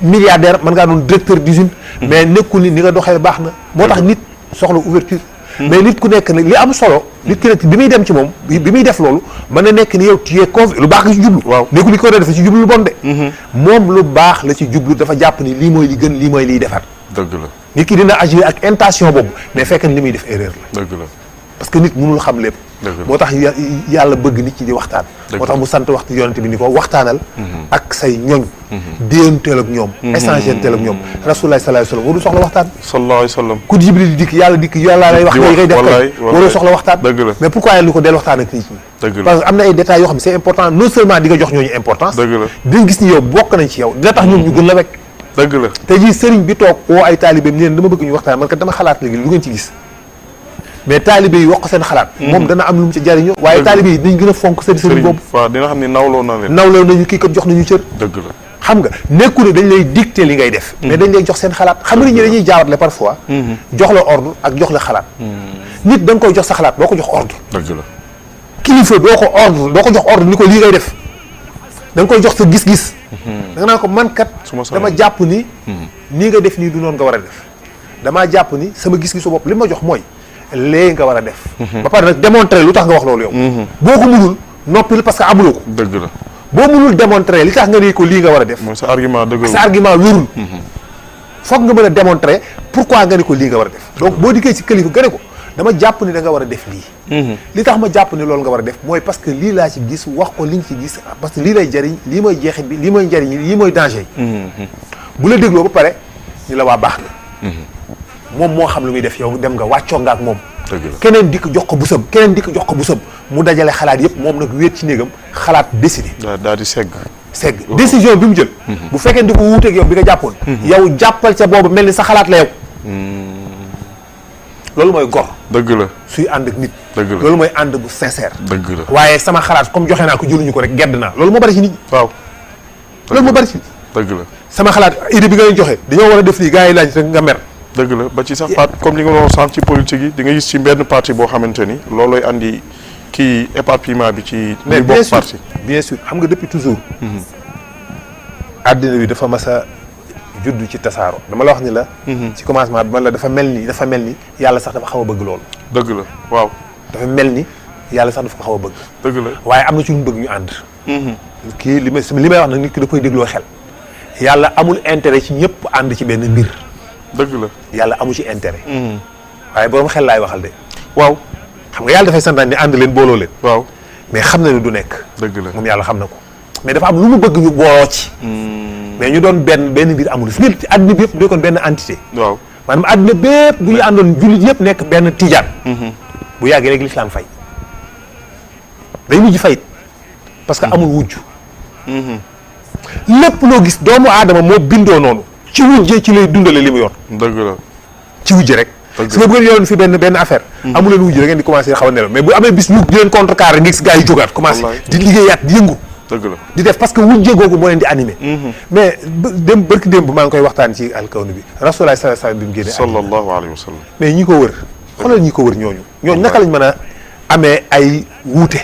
milliardaire mën ngaa doon directeur d'usine. mais nekkul ni nga doxee baax na. moo tax nit soxla ouverture. mais nit ku nekk nag li am solo. nit ki nekk bi muy dem ci moom bi muy def loolu mën na nekk ni yow tu es convaincu lu baax nga ci jublu. waaw nekkul li ko war a def ci jublu lu bon de. moom lu baax la ci jublu dafa jàpp ni lii mooy li gën lii mooy liy defar. dëgg la nit ki dina agir ak intention boobu mais fekk ni li muy def erreur la. dëgg la parce que nit mënul xam lépp. moo tax yàlla bëgg nit ci di waxtaan. moo tax mu sant waxtu yonent bi ni ko waxtaanal. ak say ñoñ. déyanteel ak ñoom. échangeanteel ak ñoom. rasulullah sallallahu alayhi wa sallam warul soxla waxtaan. sallallahu alayhi wa sallam. ku Jibril di dikk yàlla lay wax. ngay def kay warul soxla waxtaan. dëgg la mais pourquoi yàlla ni ko del waxtaan ak nit ñi. dëgg la parce que am na ay détails yoo xam ne c'est important non seulement di nga jox ñooñu importance. dëgg la dinañ gis ni yow bokk nañ ci yow dina tax ñoom ñu gën la wekk. dëgg la te ji sëriñ bi toog woo ay taalibeem ni leen dama bëgg ñu waxtaan man kat dama xalaat léegi lu ngeen ci gis mais taalibe yi wax ko seen xalaat. moom dana am lu mu ci jariñoo. waaye taalibe yi dinañ gën a fonk seen sëriñ boobu. waaw dina xam ne nawloo na leen. nawloo nañu kii kat jox nañu cër. dëgg la xam nga nekku ne dañ lay dicter li ngay def. mais dañ lay jox seen xalaat xam nga nit ñi dañuy jaawatle parfois. jox la ordre ak jox la xalaat. nit da nga koy jox sa xalaat doo ko jox ordre. dëgg la kilifa doo ko jox ordre ni ko lii ngay def da nga koy jox sa gis-gis. da nga naan ko man kat. dama jàpp ni. nii nga def nii du noonu nga war a def. damaa jàpp ni sama gis-gisu bopp li ma jox mooy léegi nga war a def. ba pare nag démontrer lu tax nga wax loolu yow. boo ko mënul noppil parce que amuloo ko. dëgg la boo mënul démontrer li tax nga ne ko lii nga war a def. mooy sa argument dëgg sa argument wérul. foog nga mën a démontrer pourquoi nga ne ko lii nga war a def. donc boo dikkee ci kilifa nga ne ko dama jàpp ni da nga war a def lii. li tax ma jàpp ni loolu nga war a def mooy parce que lii laa ci gis wax ko li nga ci gis parce que lii lay jariñ lii mooy jeexit bi lii mooy njariñ lii mooy danger yi. bu la dégloo ba pare ni la waa baax na. moom moo xam lu muy def yow dem nga wàccoo nga ak moom. keneen dikk jox ko busam mu dajale xalaat yëpp moom nag wéet ci néegam xalaat décidé. daal di segg décision bi mu jël. bu fekkee di ko wuuteeg yow bi nga jàppoon. yow jàppal ca boobu mel ni sa xalaat la yow. loolu mooy gor. dëgg la suy ànd ak nit. dëgg la loolu mooy ànd bu sincère. dëgg la waaye sama xalaat comme joxe naa ko jëluñu ko rek gedd naa loolu moo bari ci nit ñi. waaw loolu moo bari ci nit ñi. dëgg la sama xalaat idée bi nga leen joxe dañoo war a def lii gars yi laaj rek nga mer. dëgg la ba ci sax parti comme li nga doon sànq ci politique yi di nga gis ci benn parti boo xamante ni loolooy andi kii éparpillement bi ci. mais ñu bokk parti bien sûr xam nga depuis toujours. àddina bi dafa mas a juddu ci tasaaro dama la wax ni la. ci commencement bi man la dafa mel ni yàlla sax dafa xaw a bëgg loolu. dëgg la waaw. dafa mel ni yàlla sax dafa ko xaw a bëgg. dëgg la waaye am na ci lu mu bëgg ñu ànd. kii li may wax nag nit ki da koy dégloo xel. yàlla amul intérêt ci ñëpp ànd ci benn mbir. dëgg la yàlla amu ci intérêt. waaye borom xel laay waxal de. waaw xam nga yàlla dafay santaan ni ànd leen booloo leen. waaw mais xam na ne du nekk. dëgg la moom yàlla xam na ko. mais dafa am lu mu bëgg ñu booloo ci. mais ñu doon benn mbir amul fi ngeen àddina bi yëpp du kon benn entité. waaw maanaam àddina bépp bu ñu àndoon jullit yëpp nekk benn tijaan. bu yàggee léegi lislaam fay. day mujj fayit parce que amul wujj. lépp loo gis doomu aadama moo bindoo noonu. ci wujjee ci lay dundale li mu yor. dëgg la ci wujje rek. su nga bu ngeen yoroon fi benn affaire. amu leen wujj rek ngeen di commencé xaw a nelaw mais bu amee bis ñu di leen contrecarré nga gis gars yi jógaat commencé di liggéeyaat di yëngu. dëgg la di def parce que wujje googu moo leen di animé. mais barki démb maa ngi koy waxtaan ci alkawni bi rasulullah sallallahu alayhi wasallam bi mu génnee. sallallahu alayhi wa sallam. mais ñi ko wër xoolal ñi ko wër ñooñu naka lañ mën a amee ay wuute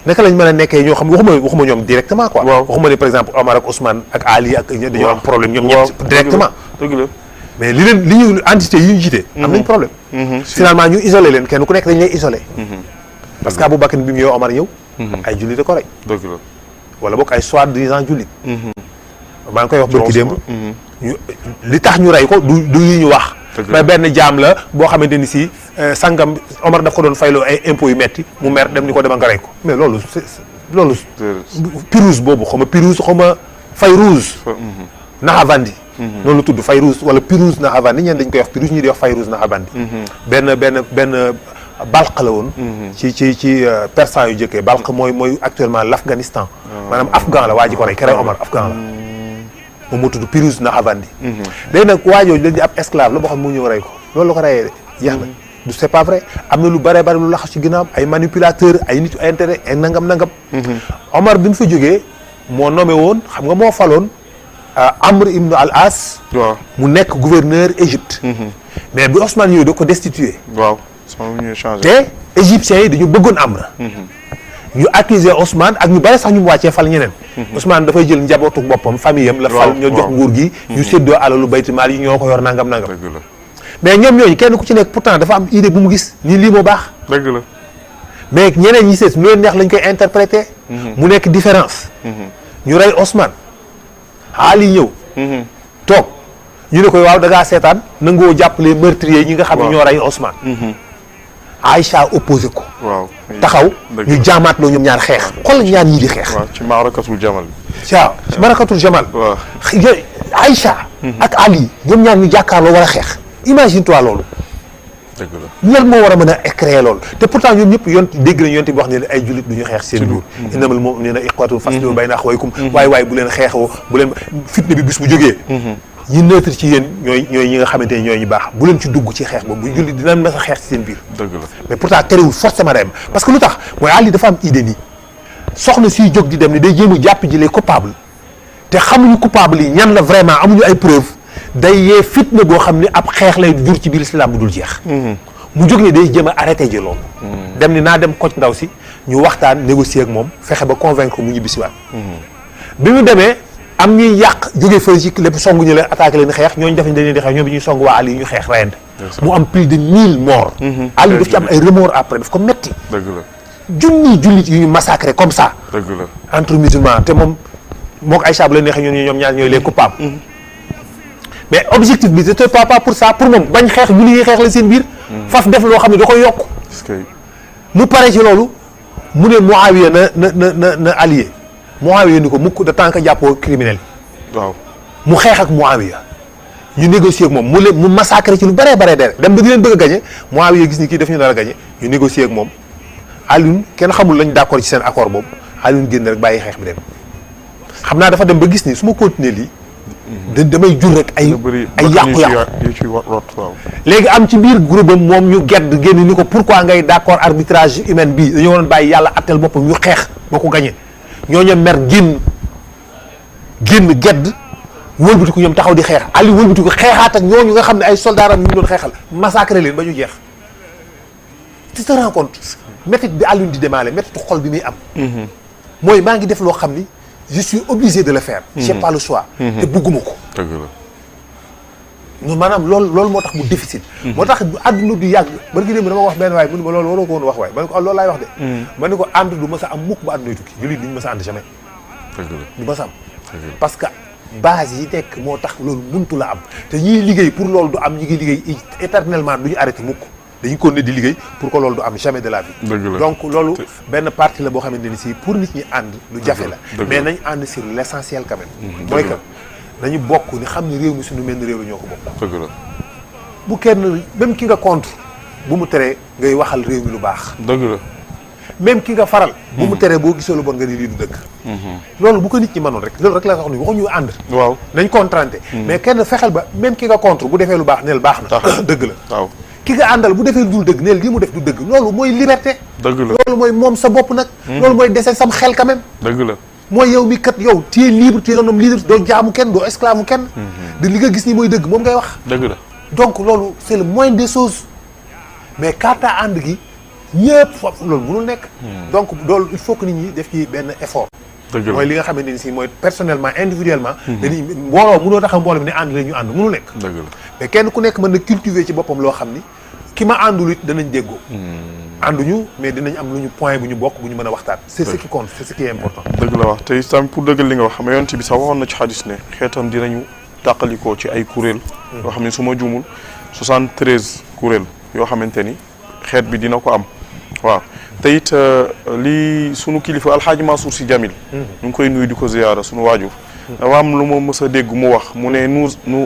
naka lañ mën a nekkee ñoo xam waxuma ñoom directement quoi. waaw waxuma ne par exemple Omar ak Ousmane ak Ali ak dañoo am problème ñoom waaw ñëpp directement. dëgg la mais li ñu entité yi ñu jiite. am nañ problème. finalement ñu isolé leen kenn ku nekk dañ lay isolé. parce que Aboubacar bi mu yow Omar ñëw. ay jullit a ko rey. dëgg la wala boog ay soi-disant jullit. maa ngi koy wax barki démb. ñu li tax ñu rey ko du yi ñu wax. mais benn jaam la boo xamante ni si sangam Omar daf ko doon fayloo ay impôts yu metti mu mer dem ni ko demal nga rey ko mais loolu loolu. Pirouz boobu xaw ma Pirouz xaw ma Fayrouz. Nahavandi. noonu la tudd Fayrouz wala Pirouz Nahavandi ñeen dañ koy wax Pirouz ñi di wax Fayrouz Nahavandi. benn balq la woon. ci persan yu jëkkee balq mooy actuellement l'Afghanistan. maanaam afghan la waa ji ko rey kere Omar afghan la. moom moo tudd Pirouz Nahavandi. léegi nag waa jooju dañuy ab esclave la boo xam ne mu ñëw rey ko loolu la ko reyee de jeex na du c'est pas vrai am na lu bare bare lu laxas ci ginnaaw ay manipulateurs ay nit intérêt ay nangam. Omar bi mu fa jógee moo nommé woon xam nga moo faloon Amr ibn al-As. waaw mu nekk gouverneur Égypte. mais bi Ousmane yooyu da ko destitué. waaw sama ñu changé. te égyptiens yi dañu bëggoon Amr. ñu accusé Ousmane ak ñu bare sax ñu mu wàccee fal ñeneen. Ousmane dafay jël njabootu boppam famille am la fal ñoo jox nguur gi. ñu séddoo alalu bayti maal yi ñoo ko yor nangam. dëgg la mais ñoom ñooñu kenn ku ci nekk pourtant dafa am idée bu mu gis ni lii moo baax. dëgg la mais ñeneen ñi seet nu leen neex lañ koy interpréter. mu nekk différence. ñu rey Ousmane. Ali ñëw. toog ñu ne ko waaw da ngaa seetaan nangoo jàppale meurtrier ñi nga xam ne ñoo rey Ousmane. Aïcha opposé ko. waaw taxaw ñu jaamaat loo ñoom ñaar xeex. xool ñaar ñii di xeex. waaw ci maarakatul jamal. waaw ci maarakatul jamal. waaw Aïcha. ak Ali ñoom ñaar ñu jàkkaarloo war a xeex. imagine toi loolu. dëgg la lan moo war a mën a créer loolu te pourtant ñoom ñëpp dégg nañ yonent bi wax ne ay jullit du ñu xeex seen biir. innamal mu'minuuna ixwatun faslihu bayna axawaykum. waay bu leen xeexoo bu leen fitne bi bis bu jógee. ñi neutre ci yéen ñooy ñi nga xamante ne ñooy ñu baax bu leen ci dugg ci xeex boobu bu jullit dinañ mës a xeex ci seen biir. dëgg la mais pourtant terewul forcément dem parce que lu tax mooy Ali dafa am idée nii soxna siy jóg di dem ni day jéem a jàpp ji les coupables te xamuñu coupable yi ñan la vraiment amuñu ay preuve day yee fitna boo xam ne ab xeex lay jur ci biir islam bu dul jeex. mu jóg ne day jéem a arrêté ji loolu. dem ni naa dem koc ndaw si ñu waxtaan négocier ak moom fexe ba convaincre mu ñibbisiwaat. bi mu demee am ñuy yàq jógee fële ci lépp songu ñu leen attaqué leen xeex ñooñu def nañ dañ leen di xeex ñoom bi ñuy song waa Ali ñu xeex reyante. mu am plus de 1000 morts. Ali daf ci am ay remords après daf ko metti. dëgg la junni jullit yu ñu massacré comme ça. dëgg la entre musulmans te moom moo ko Aïcha bu leen neexee ñoom ñaar ñooy les coupables. mais objectif bi c'était pas pour ça pour moom bañ xeex jullit yi xeex la seen biir. faf def loo xam ne da koy yokk. mu pare ci loolu mu ne Muawiya na allié Muawiya ni ko mukk de tant que jàppoo criminel yi. waaw mu xeex ak Muawiya ñu négocier ak moom mu massacré ci lu bëree bare dem ba di leen bëgg a gagné Muawiya gis ni kii daf ñu nar a gagné ñu négocier ak moom Alioune kenn xamul lañ d'accord ci seen accord boobu Alioune génn rek bàyyi xeex bi dem xam naa dafa dem ba gis ni su ma continuer lii. damay jur rek ay yàqu-yàqu. léegi am ci biir groupe am moom ñu gedd génn ni ko pourquoi ngay d'accord arbitrage humain bii dañoo waroon bàyyi yàlla attel boppam ñu xeex ba ko gagné ñooñu mer génn gedd wëlbati ko ñoom taxaw di xeex Ali wëlbati ko xeexaat ak ñooñu nga xam ne ay soldats am ñu doon xeexal massacré leen ba ñu jeex. tu te rends compte métit bi Alioune di démarrer métitu xol bi muy am. mooy maa ngi def loo xam ni je suis obligé de le faire. j'ai pas le choix. te bëgguma ko. dëgg la. non maanaam loolu moo tax mu difficile. moo tax àdduna du yàgg ba nga dama wax benn waay mu ne ma loolu waroo ko woon wax waay ma ne ko loolu laay wax de. ma ne ko ànd du mës a am mukk ba àdduna tukki jullit duñu mës a ànd jamais. dëgg la du mës a am. parce que base yi nekk moo tax loolu muntu la am te ñiy liggéey pour loolu du am ñi ngi liggéey éternellement du ñu arrêté mukk dañu continuer di liggéey pour que loolu du am jamais de la vie. dëgg la donc loolu benn partie la boo xamante ni si pour nit ñi ànd lu jafe la. mais nañ ànd sur l'essentiel quand même. mooy que nañu bokk ni xam ne réew mi suñu mel ni réew la ñoo ko bokk. dëgg la bu kenn même ki nga contre bu mu teree ngay waxal réew mi lu baax. dëgg la même ki nga faral. bu mu teree boo gisee lu bon nga ni lii du dëgg. loolu bu ko nit ñi mënoon rek loolu rek la wax ni waxuñu ànd. waaw nañ contrante mais kenn fexeel ba même ki nga contre bu defee lu baax neel baax na. dëgg la waaw. ki nga àndal bu defee dul dëgg neel lii mu def du dëgg loolu mooy liberté. dëgg la loolu mooy moom sa bopp nag. loolu mooy dese sam xel quand même. dëgg la mooy yow mi kat yow tu es libre tu es un homme libre doo jaamu kenn doo esclave kenn. de li nga gis ni mooy dëgg moom ngay wax. dëgg la donc loolu c'est le moindre des choses mais quant à ànd gi ñëpp foofu loolu mënul nekk. donc loolu il faut que nit ñi def ci benn effort. dëgg la mooy li nga xamante ni si mooy personnellement individuellement. dañuy mbooloo mënoo tax mbooloo mi ne ànd la ñu ànd mënul nekk. dëgg la mais kenn ku nekk mën na cultiver ci boppam loo xam ni ki ma àndul it danañ déggoo. ànduñu mais dinañ am lu ñu point bu ñu bokk bu ñu mën a waxtaan. c'est ce qui compte c'est ce qui est important. dëgg la wax te itam pour dëggal li nga wax xam nga yonent bi sax waxoon na ci xadis ne xeetam dinañu tàqalikoo ci ay kuréel. yoo xam ne su ma juumul 73 kuréel yoo xamante ni xeet bi dina ko am waaw. te it lii sunu kilifa alxaaji Mansour Sy Djamil ñu ngi koy nuyu di ko ziyaara sunu waajur dafa am lu ma mës a dégg mu wax mu ne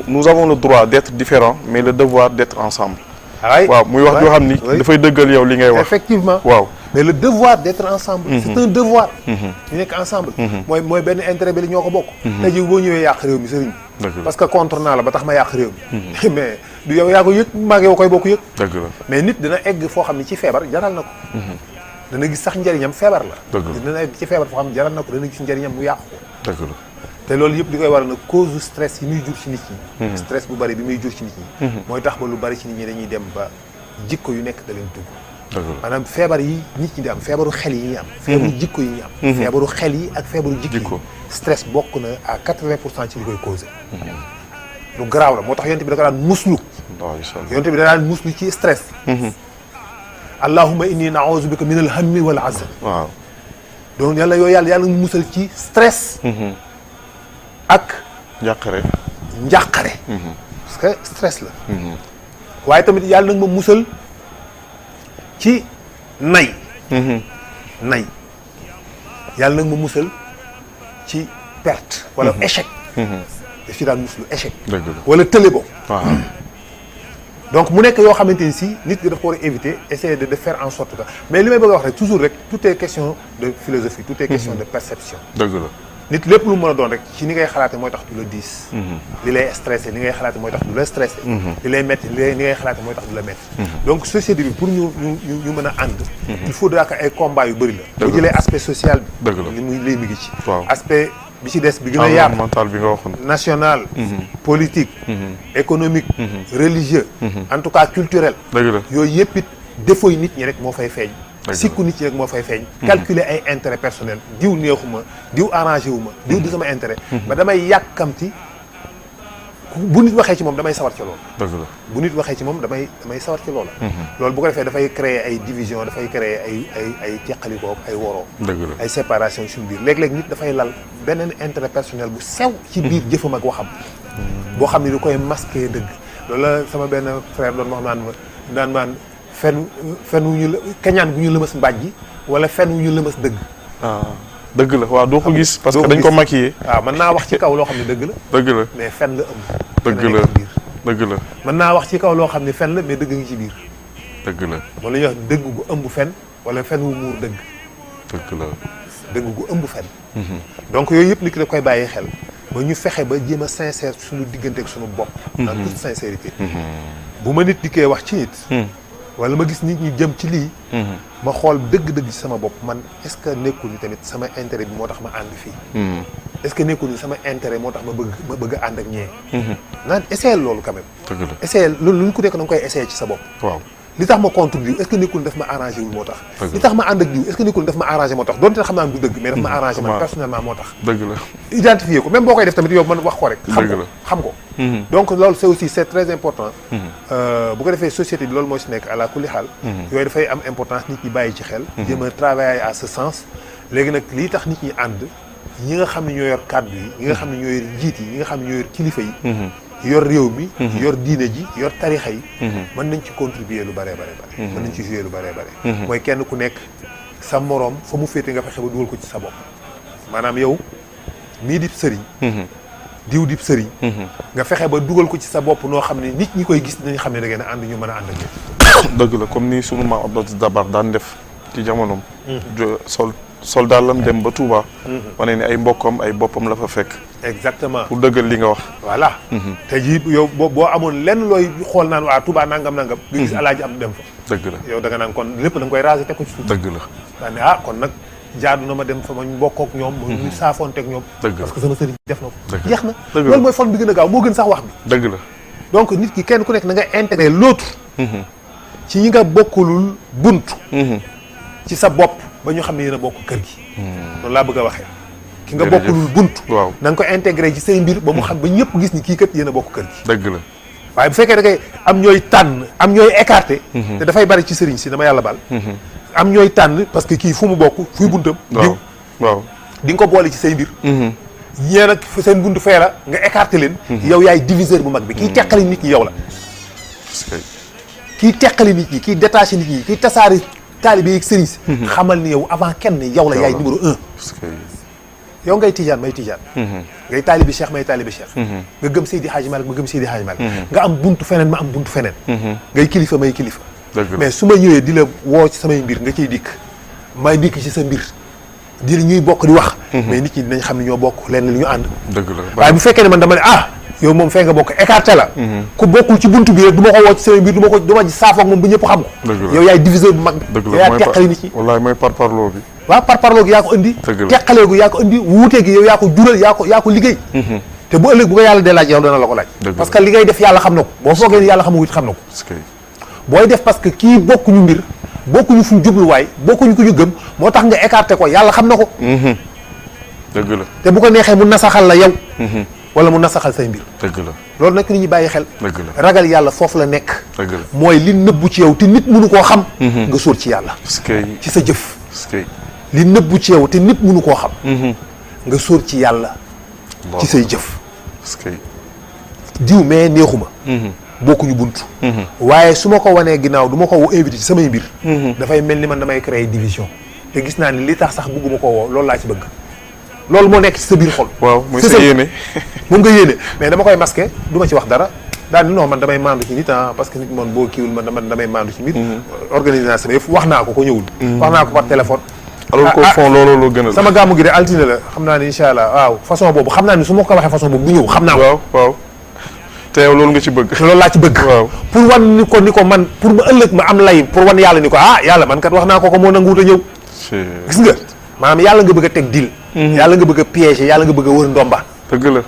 nous avons le droit d'être différents mais le devoir d'être ensemble waaw muy wax joo xam ni dafay dëggal yow li ngay wax effectivement waaw mais le devoir d'être ensemble c'est un devoir ñu nekk ensemble mooy benn intérêt bi la ñoo ko bokk tey jii boo ñëwee yàq réew mi sëriñ parce que contre naa la ba tax ma yàq réew mi mais du yow yaa ko yëg maag yow koy bokk yëg dëgg la mais nit dina egg foo xam ne ci feebar jaral na ko dana gis sax njëriñam feebar la dina egg ci feebar foo xam ne jaral na ko dana gis njëriñam mu yàqu ko dëgg la te loolu yëpp li koy waral nag cause stress yi muy jur ci nit ñi stress bu bari bi muy jur ci nit ñi mooy tax ba lu bari ci nit ñi dañuy dem ba jikko yu nekk da leen dugg maanaam feebar yi nit ñi di am feebaru xel yi ñuy am feebaru jikko yi ñuy am feebaru xel yi ak feebaru jikko stress bokk na à 80% ci li koy causé lu garaaw la moo tax yonent bi da ko daan muslu yonent bi da daan muslu ci stress allahumma inni na'uuzu bika min al-hammi wal hazan waaw donc yàlla nga musal ci stress ak njàqare parce que stress la waaye tamit yàlla nag ma musal ci nay yàlla nag ma musal ci perte wala échec daf ci daan muslu échec wala tële bo donc mu nekk yoo xamante ni si nit ki daf ko war a éviter essayer de faire en sorte que mais li may bëgg a wax rek toujours rek tout est question de philosophie tout est question de perception dëgg la nit lépp lu mën a doon rek ci ni ngay xalaate mooy tax du la diis li lay stressé li ngay xalaate mooy tax du la stressé li lay metti li ngay xalaate mooy tax du la metti donc société bi pour ñu mën a ànd il faudra que ay combat yu bëri la bu jëlee aspect social bi li muy lay mi ngi ci aspect bi ci des bi gën a yaatu mental bi nga waxoon national politique économique religieux en tout cas culturel yooyu yëpp it défaut yi nit ñi rek moo fay feeñ sikku nit ñi rek moo fay feeñ calculer ay intérêt personnel diw neexuma diw arrangé wu ma diw du sama intérêt ba damay yàkkamti bu nit waxee ci moom damay sawar ci loolu dëgg la bu nit waxee ci moom damay sawar ci loolu loolu bu ko defee dafay créer ay division dafay créer ay teqalikoo ay woroo ay séparation suñu biir léeg-léeg nit dafay lal beneen intérêt personnel bu sew ci biir jëfam ak waxam boo xam ne du koy masquer dëgg loolu la sama benn frère doon wax naan maan fen wu ñu kañaan gu ñu lëmas mbaaj ji wala fen wu ñu lëmas dëgg dëgg la waaw doo ko gis parce que dañ ko maquillé waaw mën naa wax ci kaw loo xam ne dëgg la dëgg la mais fen la ëmb dëgg la mën naa wax ci kaw loo xam ne fen la mais dëgg ngi ci biir dëgg la wala ñuy wax dëgg gu ëmb fen wala fen wu muur dëgg dëgg la dëgg gu ëmb fen donc yooyu yëpp nit ki da koy bàyyi xel ba ñu fexe ba jéem a sincère suñu diggante ak suñu bopp en toute sincérité bu ma nit dikkee wax ci nit wala ma gis nit ñi jëm ci lii ma xool dëgg-dëgg ci sama bopp man est-ce que nekkul ni tamit sama intérêt bi moo tax ma ànd fii est-ce que nekkul ni sama intérêt moo tax ma bëgg a ànd ak ñee naan essayer loolu quand même dëgg la essayer loolu lu ñu ko nekk da nga koy essayer ci sa bopp waaw li tax ma contre diw est-ce que nekkul ni daf ma arrangé wul moo tax li tax ma ànd ak diw est-ce que nekkul ni daf ma arrangé moo tax doonte xam naa du dëgg mais daf ma arrangé man personnellement moo tax dëgg la identifier ko même boo koy def tamit yow man wax ko rek xam ko donc loolu c'est aussi c'est très important bu ko defee société bi loolu moo ci nekk à la kulli xaal yooyu dafay am importance nit ñi bàyyi ci xel jéem a travailler à ce sens léegi nag lii tax nit ñi ànd ñi nga xam ne ñoo yor kàddu yi ñi nga xam ne ñoo yor njiit yi ñi nga xam ne ñoo yor kilifa yi yor réew mi yor diine ji yor tarixa yi mën nañ ci contribuer lu bëree bare mën nañ ci jouer lu bëree bare mooy kenn ku nekk sa moroom fa mu féete nga fexe ba dugal ko ci sa bopp maanaam yow mii dib sëriñ diw dib sëriñ nga fexe ba dugal ko ci sa bopp noo xam ne nit ñi koy gis nañ xam ne da ngeen a ànd ñu mën a ànd ak yéen dëgg la comme ni sunu maam Abdou Dabakh daan def ci jamonoom soldat lam dem ba Touba wane ni ay mbokkam ay boppam la fa fekk exactement pour dëggal li nga wax voilà te jii yow boo amoon lenn looy xool naan waa Touba nangam nga gis alaaji am dem fa dëgg la yow da nga naan kon lépp da nga koy raser teg ko ci suuf dëgg la daan ne kon nag jaadu na ma dem fa ma mbokk ak ñoom ñu saafoonte ak ñoom parce que sama sëriñ def na ko jeex na loolu mooy fon bi gën a gaaw moo gën sax wax bi dëgg la donc nit ki kenn ku nekk na nga intégrer l'autre ci ñi nga bokkulul bunt ci sa bopp ba ñu xam ne yéen a bokk kër gi loolu laa bëgg a waxee ki nga bokkulul bunt waaw na nga ko intégré ci say mbir ba mu xam ba ñëpp gis ni kii kat yéen a bokk kër gi dëgg la waaye bu fekkee da ngay am ñooy tànn am ñooy écarté te dafay bari ci sëriñ si dama yàlla baal am ñooy tànn parce que kii fu mu bokk fuy buntam diw waaw di nga ko boole ci say mbir ñee nag seen bunt fee la nga écarté leen yow yaay diviseur bu mag bi kii teqali nit ñi yow la kii teqali nit ñi kii détaché nit ñi kii tasaari taalibe yi ak sëriñ si xamal ni yow avant kenn yow la yaay numéro 1 yow ngay tijaan may tijaan ngay taalibi cheikh may taalibi cheikh nga gëm Seydi Hadji Malick ma gëm Seydi Hadji Malick nga am buntu feneen ma am buntu feneen ngay kilifa may kilifa mais su ma ñëwee di la woo ci samay mbir nga ciy dikk may dikk ci sa mbir di la ñuy bokk di wax mais nit ñi dinañ xam ne ñoo bokk lenn li ñu ànd dëgg la waaye bu fekkee ne man dama ne yow moom fee nga bokk écarté la ku bokkul ci buntu bi rek du ma ko woo ci samay mbir du ma saafoog moom bu ñëpp xam ko yow yaay diviseur bu mag bi yow yaa teqali nit ñi wallaay mooy parparloo bi waaw parparloo gi yaa ko indi teqalee gu yaa ko indi wuute gi yow yaa ko jural yaa ko liggéey te bu ëllëg bu ko yàlla dee laaj yow dana la ko laaj parce que li ngay def yàlla xam na ko boo foogee ni yàlla xamu it xam na ko booy def parce que kii bokkuñu mbir bokkuñu fuñ jubluwaay bokkuñu ku ñu gëm moo tax nga écarté ko yàlla xam na ko dëgg la te bu ko neexee mu nasaxal la yow wala mu nasaxal say mbir dëgg la loolu nag nit ñi bàyyi xel dëgg la ragal yàlla foofu la nekk dëgg la mooy li nëbbu ci yow te nit mënu koo xam nga sóor ci yàlla ci sa jëf li nëbbu ci yow te nit mënu koo xam nga sóor ci yàlla ci say jëf diw mais neexuma bokkuñu bunt waaye su ma ko wanee ginnaaw du ma ko woo invité ci samay mbir dafay mel ni man damay créer division te gis naa ni li tax sax bugguma ko woo loolu laa ci bëgg loolu moo nekk ci sa biir xol waaw mooy sa yéene moom nga yéene mais dama koy masqué du ma ci wax dara daal ni non man damay maandu ci nit parce que nit moom boo kiiwul man damay maandu ci nit organisation sama yëf wax naa ko ñëwul wax naa ko par téléphone alors qu'au fond loolu gën a sama gàmmu gi de altine la xam naa ni incha allah waaw façon boobu xam naa ni su ma ko waxee façon boobu bu ñëw xam naa ko waaw te yow loolu nga ci bëgg loolu laa ci bëgg pour wan ni ko man pour ma ëllëg ma am lay pour wan yàlla ni ko yàlla man kat wax naa ko moo nanguwut a ñëw gis nga maanaam yàlla nga bëgg a teg dil yàlla nga bëgg a piéger yàlla nga bëgg a wër ndomba dëgg la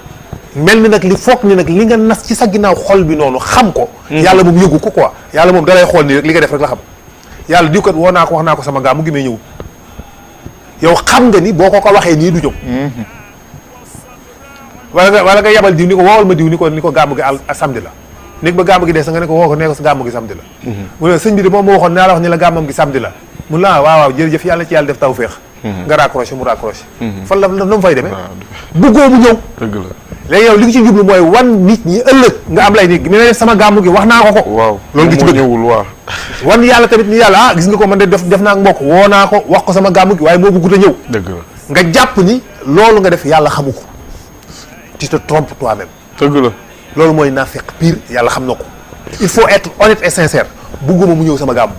mel ni nag li foog ni nag li nga nas ci sa ginnaaw xol bi noonu xam ko yàlla moom yëgu ko quoi yàlla moom dalay xool nii rek li nga def rek la xam yàlla di ko woo naa ko wax naa ko sama gàmmu gi may ñëw yow xam nga ni boo ko waxee nii du ñëw wala nga yabal diw ni ko woowal ma diw ni ko gàmmu gi samedi la néeg ba gàmmu gi dee sa nga ne ko woo ko nee ko sa gàmmu gi samedi la mu ne sëñ bi de moom moo waxoon naa la wax ni la gàmmam gi samedi la mun la waaw jërëjëf yàlla ci yàlla def tawféex nga raccroché mu raccroché fan la na mu fay demee bëggoo mu ñëw dëgg la léegi yow li nga ci jublu mooy wan nit ñi ëllëg nga am lay nit mi ne sama gàmmu gi wax naa ko waaw loolu nga ci bëgg ñëwul waaw wan yàlla tamit ni yàlla gis nga ko man de def naa ak mbokk woo naa ko wax ko sama gàmmu gi waaye moo bëggut a ñëw dëgg la nga jàpp ni loolu nga def yàlla xamu ko tu te trompes toi-même dëgg la loolu mooy naafeq pire yàlla xam na ko il faut être honnête et sincère bugguma mu ñëw sama gàmmu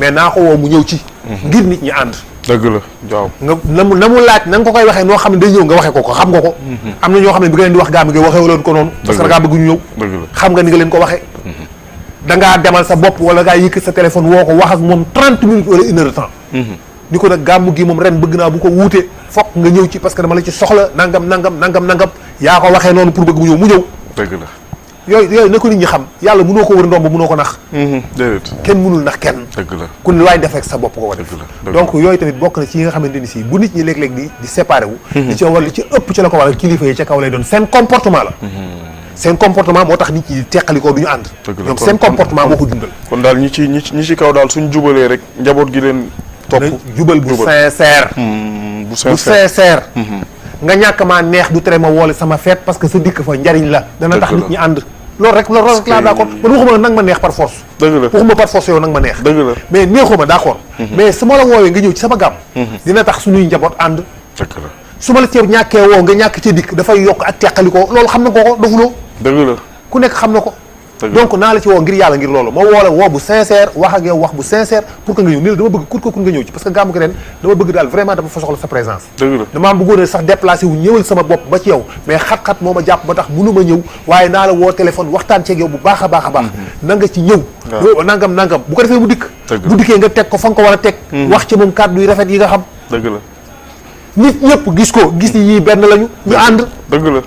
mais naa ko woo mu ñëw ci ngir nit ñi ànd dëgg la waaw nga na mu laaj na nga ko koy waxee noo xam ne day ñëw nga waxee ko xam nga ko am na ñoo xam ne bi nga leen di wax gàmmu gi waxee leen ko noonu parce que da ngaa bëgg ñu ñëw dëgg la xam nga ni nga leen ko waxee dangaa demal sa bopp wala ngaa yëkkat sa téléphone woo ko wax ak moom 30 minutes wala 1 heure de temps ni ko nag gàmmu gi moom ren bëgg naa bu ko wuute fokk nga ñëw ci parce que dama la ci soxla nangam yaa ko waxee noonu pour bëgg mu ñëw mu ñëw dëgg la yooyu na ko nit ñi xam yàlla mënoo ko wër ndomb mënoo ko nax déedéet kenn mënul nax kenn dëgg la ku ne waay def rek sa bopp ko war def donc yooyu tamit bokk na ci yi nga xamante ni si bu nit ñi léeg-léeg di séparé wu li ci war li ci ëpp ci la ko waral kilifa yi ca kaw lay doon seen comportement la seen comportement moo tax nit ñi teqalikoo du ñu ànd ñoom seen comportement moo ko dundal kon daal ñi ci kaw daal suñ jubalee rek njaboot gi leen topp jubal bu sincère bu sincère nga ñàkk maa neex du tere ma woole sama fête parce que sa dikk fa njariñ la dana tax nit ñi ànd loolu rek laa d'accord man waxuma nag ma neex par force dëgg la waxuma par force yow nag ma neex dëgg la mais neexuma d'accord mais su ma la woowee nga ñëw ci sama gàmm dina tax suñuy njaboot ànd dëgg la su ma la ceeb ñàkkee woo nga ñàkk ca dikk dafay yokk ak teqalikoo loolu xam na ko dofuloo dëgg la ku nekk xam na ko donc naa la ci woo ngir yàlla ngir loolu ma woo la woo bu sincère wax ak yow wax bu sincère pour que nga ñëw ni la dama bëgg kur nga ñëw ci parce que gàmmu gi ren dama bëgg daal vraiment dama fa soxla sa présence dëgg la damaa bëggoon sax déplacé wu ñëwal sama bopp ba ci yow mais xat-xat moo ma jàpp ba tax mënu ma ñëw waaye naa la woo téléphone waxtaan ceeg yow bu baax a baax na nga ci ñëw nangam bu ko defee mu dikk bu dikkee nga teg ko fa nga ko war a teg wax ci moom kàddu yu rafet yi nga xam dëgg la nit ñëpp gis ko gis ni yii benn lañu ñu ànd dëgg la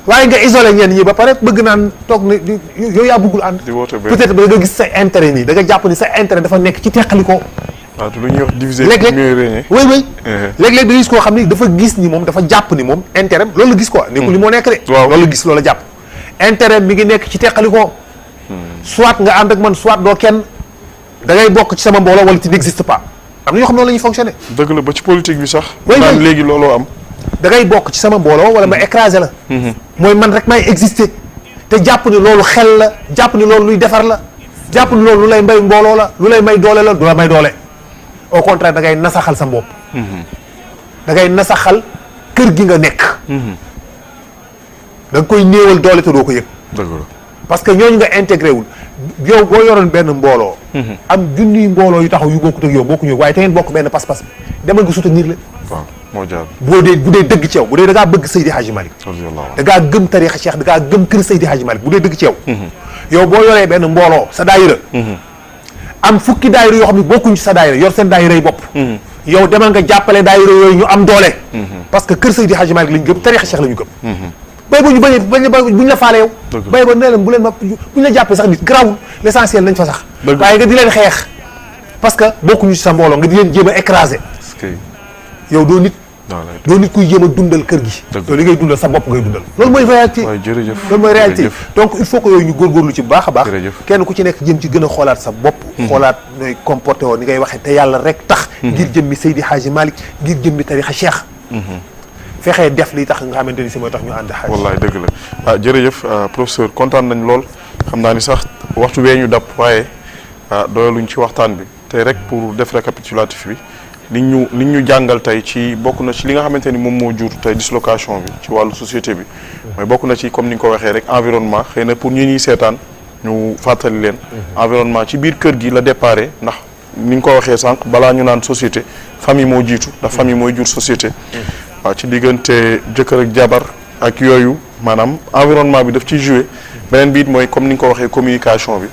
waaye nga isolé ñenn ñi ba pare bëgg naan toog ne yow yaa bëggul ànd. di woote peut-être da nga gis sa intérêt nii da nga jàpp ni sa intérêt dafa nekk ci teqalikoo. waaw te lu ñuy wax diviser. léeg-léeg mieux régner. oui oui. léeg-léeg da gis koo xam ni dafa gis ni moom dafa jàpp ni moom intérêt loolu la gis quoi. nekkul li moo nekk de. waaw loolu la gis loolu la jàpp. intérêt mi ngi nekk ci teqalikoo. soit nga ànd ak man soit doo kenn da ngay bokk ci sama mbooloo wala tu n'existe pas am na ñoo xam noonu la ñuy fonctionner. dëgg la ba ci politique bi sax. oui naan léegi looloo am. da ngay bokk ci sama mbooloo wala ma écraser la. mooy man rek may exister te jàpp ni loolu xel la jàpp ni loolu luy defar la jàpp ni loolu lu lay may mbooloo la lu lay may doole la du la may doole au contraire da ngay nasaxal sa bopp. da ngay nasaxal kër gi nga nekk. da nga koy néewal doole te doo ko yëg. dëgg la parce que ñooñu nga intégré wul yow boo yoroon benn mbooloo. am junniy mbooloo yu taxaw yu bokkut ak yow bokkuñu waaye te ngeen bokk benn pas-pas bi demal nga soutenir leen. waaw moo jaar. bu dee dëgg ci yow bu dee da ngaa bëgg Seydi Hadji Malick. da ngaa gëm tariixa Cheikh da ngaa gëm kër Seydi Hadji Malick bu dee dëgg ci yow. yow boo yoree benn mbooloo sa daayira. am fukki daayira yoo xam ne bokkuñ ci sa daayira yor seen daayira yi bopp. yow demal nga jàppale daayira yooyu ñu am doole. parce que kër Seydi Hadji Malick lañ gëm tariixa Cheikh la ñu gëm. bay ba ñu buñ la faale yow. bay ba nee leen bu leen ma buñ la jàppee sax nit garaawul l'essentiel nañ fa sax. waaye nga di leen xeex parce que bokkuñu ci sa mbooloo nga di leen jéem a écraser. yow doo nit. doo nit kuy jéem a dundal kër gi. yow li ngay dundal sa bopp ngay dundal. loolu mooy réalité loolu mooy réalité donc il faut que yooyu ñu góorgóorlu ci bu baax a baax. kenn ku ci nekk jëm ci gën a xoolaat sa bopp. xoolaat nooy comporté woo ni ngay waxee te yàlla rek tax. ngir jëmmi Seydi Hadji Malick ngir jëmmi tariixa Cheikh. fexee def li tax nga xamante ni si mooy tax ñu ànd xaaj. wallaay dëgg la ah jërëjëf professeur kontaan nañ lool xam naa ni sax waxtu wee ñu dab waaye doyaluñ ci waxtaan bi tey rek pour def récapitulatif bi li ñu jàngal tey ci bokk na ci li nga xamante ni moom moo jur tey dislocation bi ci wàllu société bi mooy bokk na ci comme ni nga ko waxee rek environnement xëy na pour ñi ñuy seetaan ñu fàttali leen. environnement ci biir kër gi la déparé ndax ni nga ko waxee sànq balaa ñu naan société famille moo jiitu ndax famille mooy jur société. waaw ci diggante jëkkër ak jabar ak yooyu maanaam environnement bi daf ciy joué beneen bi it mooy comme ni nga ko waxee communication bi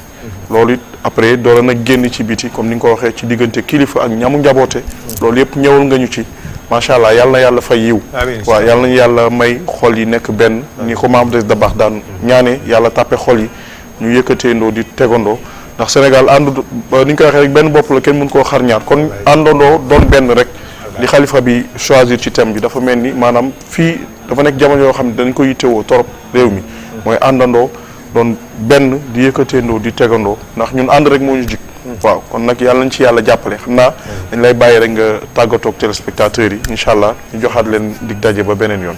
loolu it après doora nag génn ci biti comme ni nga ko waxee ci diggante kilifa ak ñamu njaboote loolu yëpp ñëwal nga ñu ci macha allah yal na yàlla fay yiw waaw yal nañu yàlla may xol yi nekk benn ni ko maam des da baax daan ñaane yàlla tàppe xol yi ñu yëkkateendoo di tegandoo ndax Sénégal ànd ni nga ko waxee rek benn bopp la kenn mën koo xar ñaar kon àndandoo doon benn rek li xalifa bi choisir ci thème bi dafa mel ni maanaam fii dafa nekk jamono yoo xam ne dañ ko yittewoo torop réew mi mooy àndandoo doon benn di yëkkateendoo di tegandoo ndax ñun ànd rek moo ñu jik waaw kon nag yàlla nañ ci yàlla jàppale xam naa dañ lay bàyyi rek nga tàggatoog téléspectateurs yi incha allah ñu joxaat leen dig daje ba beneen yoon.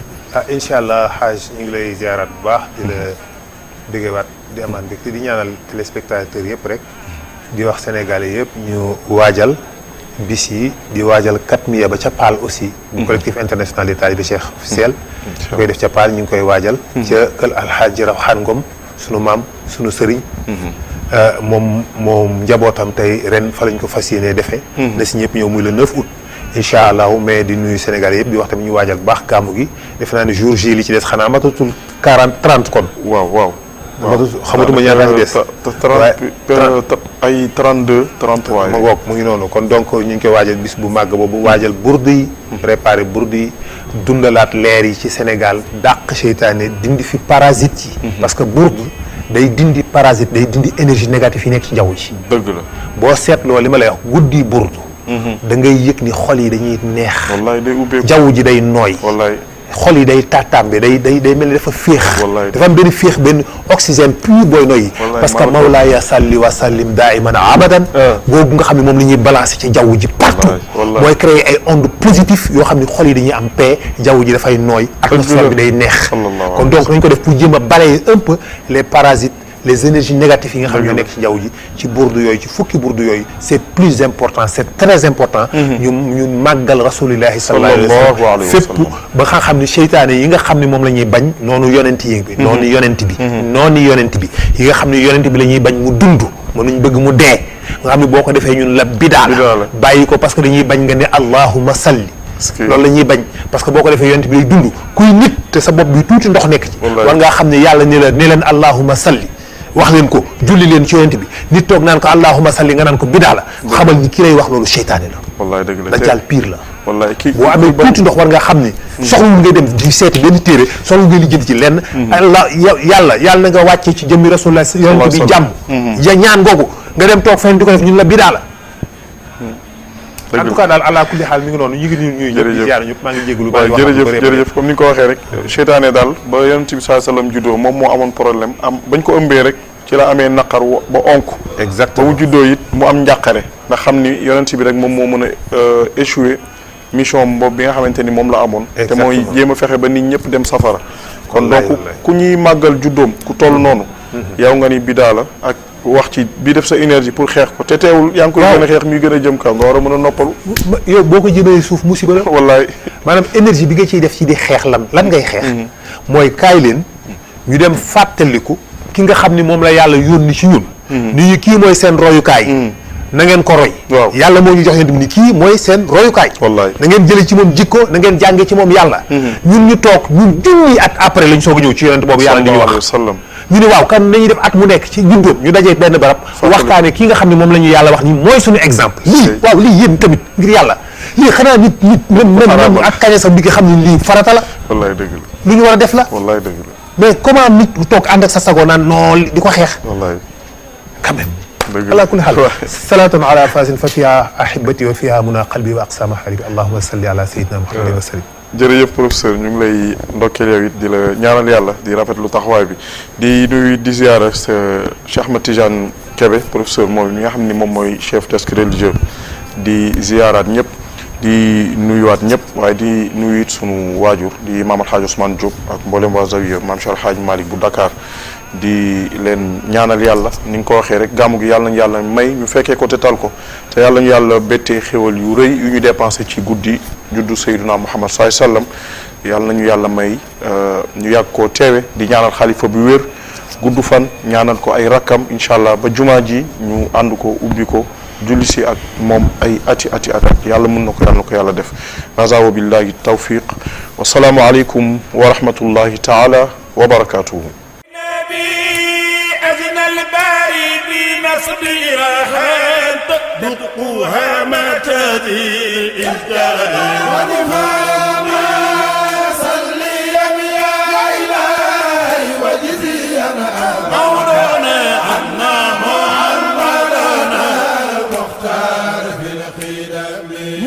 incha allah xaaj ñu ngi lay ziaraat bu baax di la déggewaat di amaat mbégte di ñaanal téléspectateurs yëpp rek di wax sénégalais yëpp ñu waajal bis yi di waajal katmiya ba ca Paal aussi. collectif international des talibés Cheikh officiel. ñu koy def ca Paal ñu ngi koy waajal. ca kër Alxaaji Rawxaan Ngom sunu maam sunu sëriñ. moom njabootam tey ren fa lañ ko fas yéenee defee. na si ñëpp ñëw muy le 9 août. incha allahu mais di nuyu Sénégalais yëpp di wax tamit ñu waajal bu baax gàmmu gi defe naa ne jour J li ci des xanaa matatul 30 kon. waaw. xamatuma ñaar la ci des. ay 32 33. ma ngoog mu ngi noonu kon donc ñu ngi koy waajal bis bu màgg boobu waajal burdu yi. préparé burdu yi dundalaat leer yi ci Sénégal dàq seytaane dindi fi parasite yi. parce que burdu day dindi parasite day dindi énergie négative yi nekk ci jaww ji. dëgg la boo seetloo li ma lay wax guddi burdu. da ngay yëg ni xol yi dañuy neex. wallaay day ubbeeku jaww ji day nooy. wallaay. xol yi day tàttambe day mel ni dafa féex. dafa am benn féex benn oxygène pur booy noyyi. parce que mawlaaya salli wa sallim daiman abadan. googu nga xam ne moom la ñuy balancer ci jaww ji partout. mooy créer ay ondes positifs yoo xam ne xol yi dañuy am paix jaww ji dafay nooy. atmosphère bi day neex. kon donc nañ ko def pour jéem a balayer un peu les parasites les énergies négatives yi nga xam ne ñoo nekk ci jaww ji ci burdu yooyu ci fukki burdu yooyu c'est plus important c'est très important. ñu màggal rasulillahi sallallahu alayhi wa sallam fépp ba nga xam ne seytaane yi nga xam ne moom la ñuy bañ noonu yonent yi bi noonu yonent bi yi nga xam ne yonent bi la ñuy bañ mu dund mënuñ bëgg mu dee nga xam ne boo ko defee ñun la bidaa la bàyyi ko parce que dañuy bañ nga ne allahumma salli loolu la ñuy bañ parce que boo ko defee yonent bi lay dund kuy nit te sa bopp bi tuuti ndox nekk ci war ngaa xam ne yàlla ne leen allahumma salli wax leen ko julli leen ci yonent bi nit toog naan ko allahumma salli nga naan ko bidaa la xamal ni ki lay wax loolu seytaane la wallaay dëgg la dajjal pire la wallaay kii boo amee tuuti ndox war nga xam ni soxlul ngay dem di seeti benn téere soxlul ngay lijjanti ci lenn yàlla na nga wàccee ci jëmmi rasulullah yonent bi jàmm ja ñaan googu nga dem toog fenn di ko def ñun la bidaa la en tout cas daal ala kulli xaal mi ngi noonu ñu ngi ñuy ñëpp ziar ñëpp maa ngi jégalu bari jërëjëf comme ni nga ko waxee rek seytaane daal ba yonent bi sallallahu alayhi wasallam juddoo moom moo amoon problème am bañ ko ëmbee rek ci la amee naqar ba onk exactement ba mu juddoo it mu am njàqare ndax xam ni yonent bi rek moom moo mën a échouer mission boobu bi nga xamante ni moom la amoon te mooy jéem a fexe ba nit ñëpp dem safara kon donc ku ñuy màggal juddoom ku toll noonu yow nga ni bidaa la ak wax ci bi def sa énergie pour xeex ko te teewul yaa ngi koy gën a xeex muy gën a jëm kaw nga war a mën a noppalu yow boo ko jëmee suuf musiba la wallaay maanaam énergie bi nga ciy def ci di xeex lan ngay xeex mooy kaay leen ñu dem fàttaliku ki nga xam ni moom la yàlla yónni ci ñun ni ñu kii mooy seen royukaay na ngeen ko roy yàlla moo ñu jox yéen ni kii mooy seen royukaay wallaay na ngeen jële ci moom jikko na ngeen jànge ci moom yàlla ñun ñu toog ñun junni at après lañ soog a ñëw ci yonent boobu yàlla di ñu wax ñu ne waaw kan nañuy def at mu nekk ci jundoom ñu dajee benn barab waxtaane kii nga xam ne moom la ñu yàlla wax ni mooy suñu exemple lii waaw lii yéen tamit ngir yàlla lii xanaa nit même ak kañe sax bi nga xam ne lii farata la wallaay dëgg la lu ñu war a def la wallaay dëgg la mais comment nit bu toog ànd ak sa sago naan non di ko xeex wallaay quand même ala kulli haal salaatan ala fasin fa fiha ahibati wa fiha muna qalbi wa aqsama haribi allahumma salli ala sayyidina muhammadin wa sallim jërëjëf professeur ñu ngi lay ndokkeel yow it di la ñaanal yàlla di rafetlu taxawaay bi di nuyu di ziara Cheikh Ahmed Tidiane Kébé professeur moom mi nga xam ni moom mooy chef desk religieux di ziaraat ñëpp di nuyuwaat ñëpp waaye di nuyu it sunu waajur di maam Alhaaj Ousmane Diop ak mboolem waa Zawiya maam Cheikh Alhaaj Malick bu Dakar di leen ñaanal yàlla ni nga ko waxee rek gàmmu gi yàlla nañu yàlla may ñu fekkee ko te tal ko te yàlla ñu yàlla bettee xéwal yu rëy yu ñu dépensé ci guddi juddu Seydina Muhammad sallallahu alayhi wasallam yàlla nañu yàlla may ñu yàgg koo teewe di ñaanal xalifa bi wér gudd fan ñaanal ko ay rakkam incha allah ba jumaa ji ñu ànd ko ubbi ko julli si ak moom ay ati yàlla mën na ko yàlla na ko yàlla def haza wa billahi tawfiq wa salaamu aleykum wa rahmatullahi taala wa barakatuhu دقوها ما تدري ونفاما صليا يا إلهي وجزيا مولانا عنا محمدنا المختار في الخدم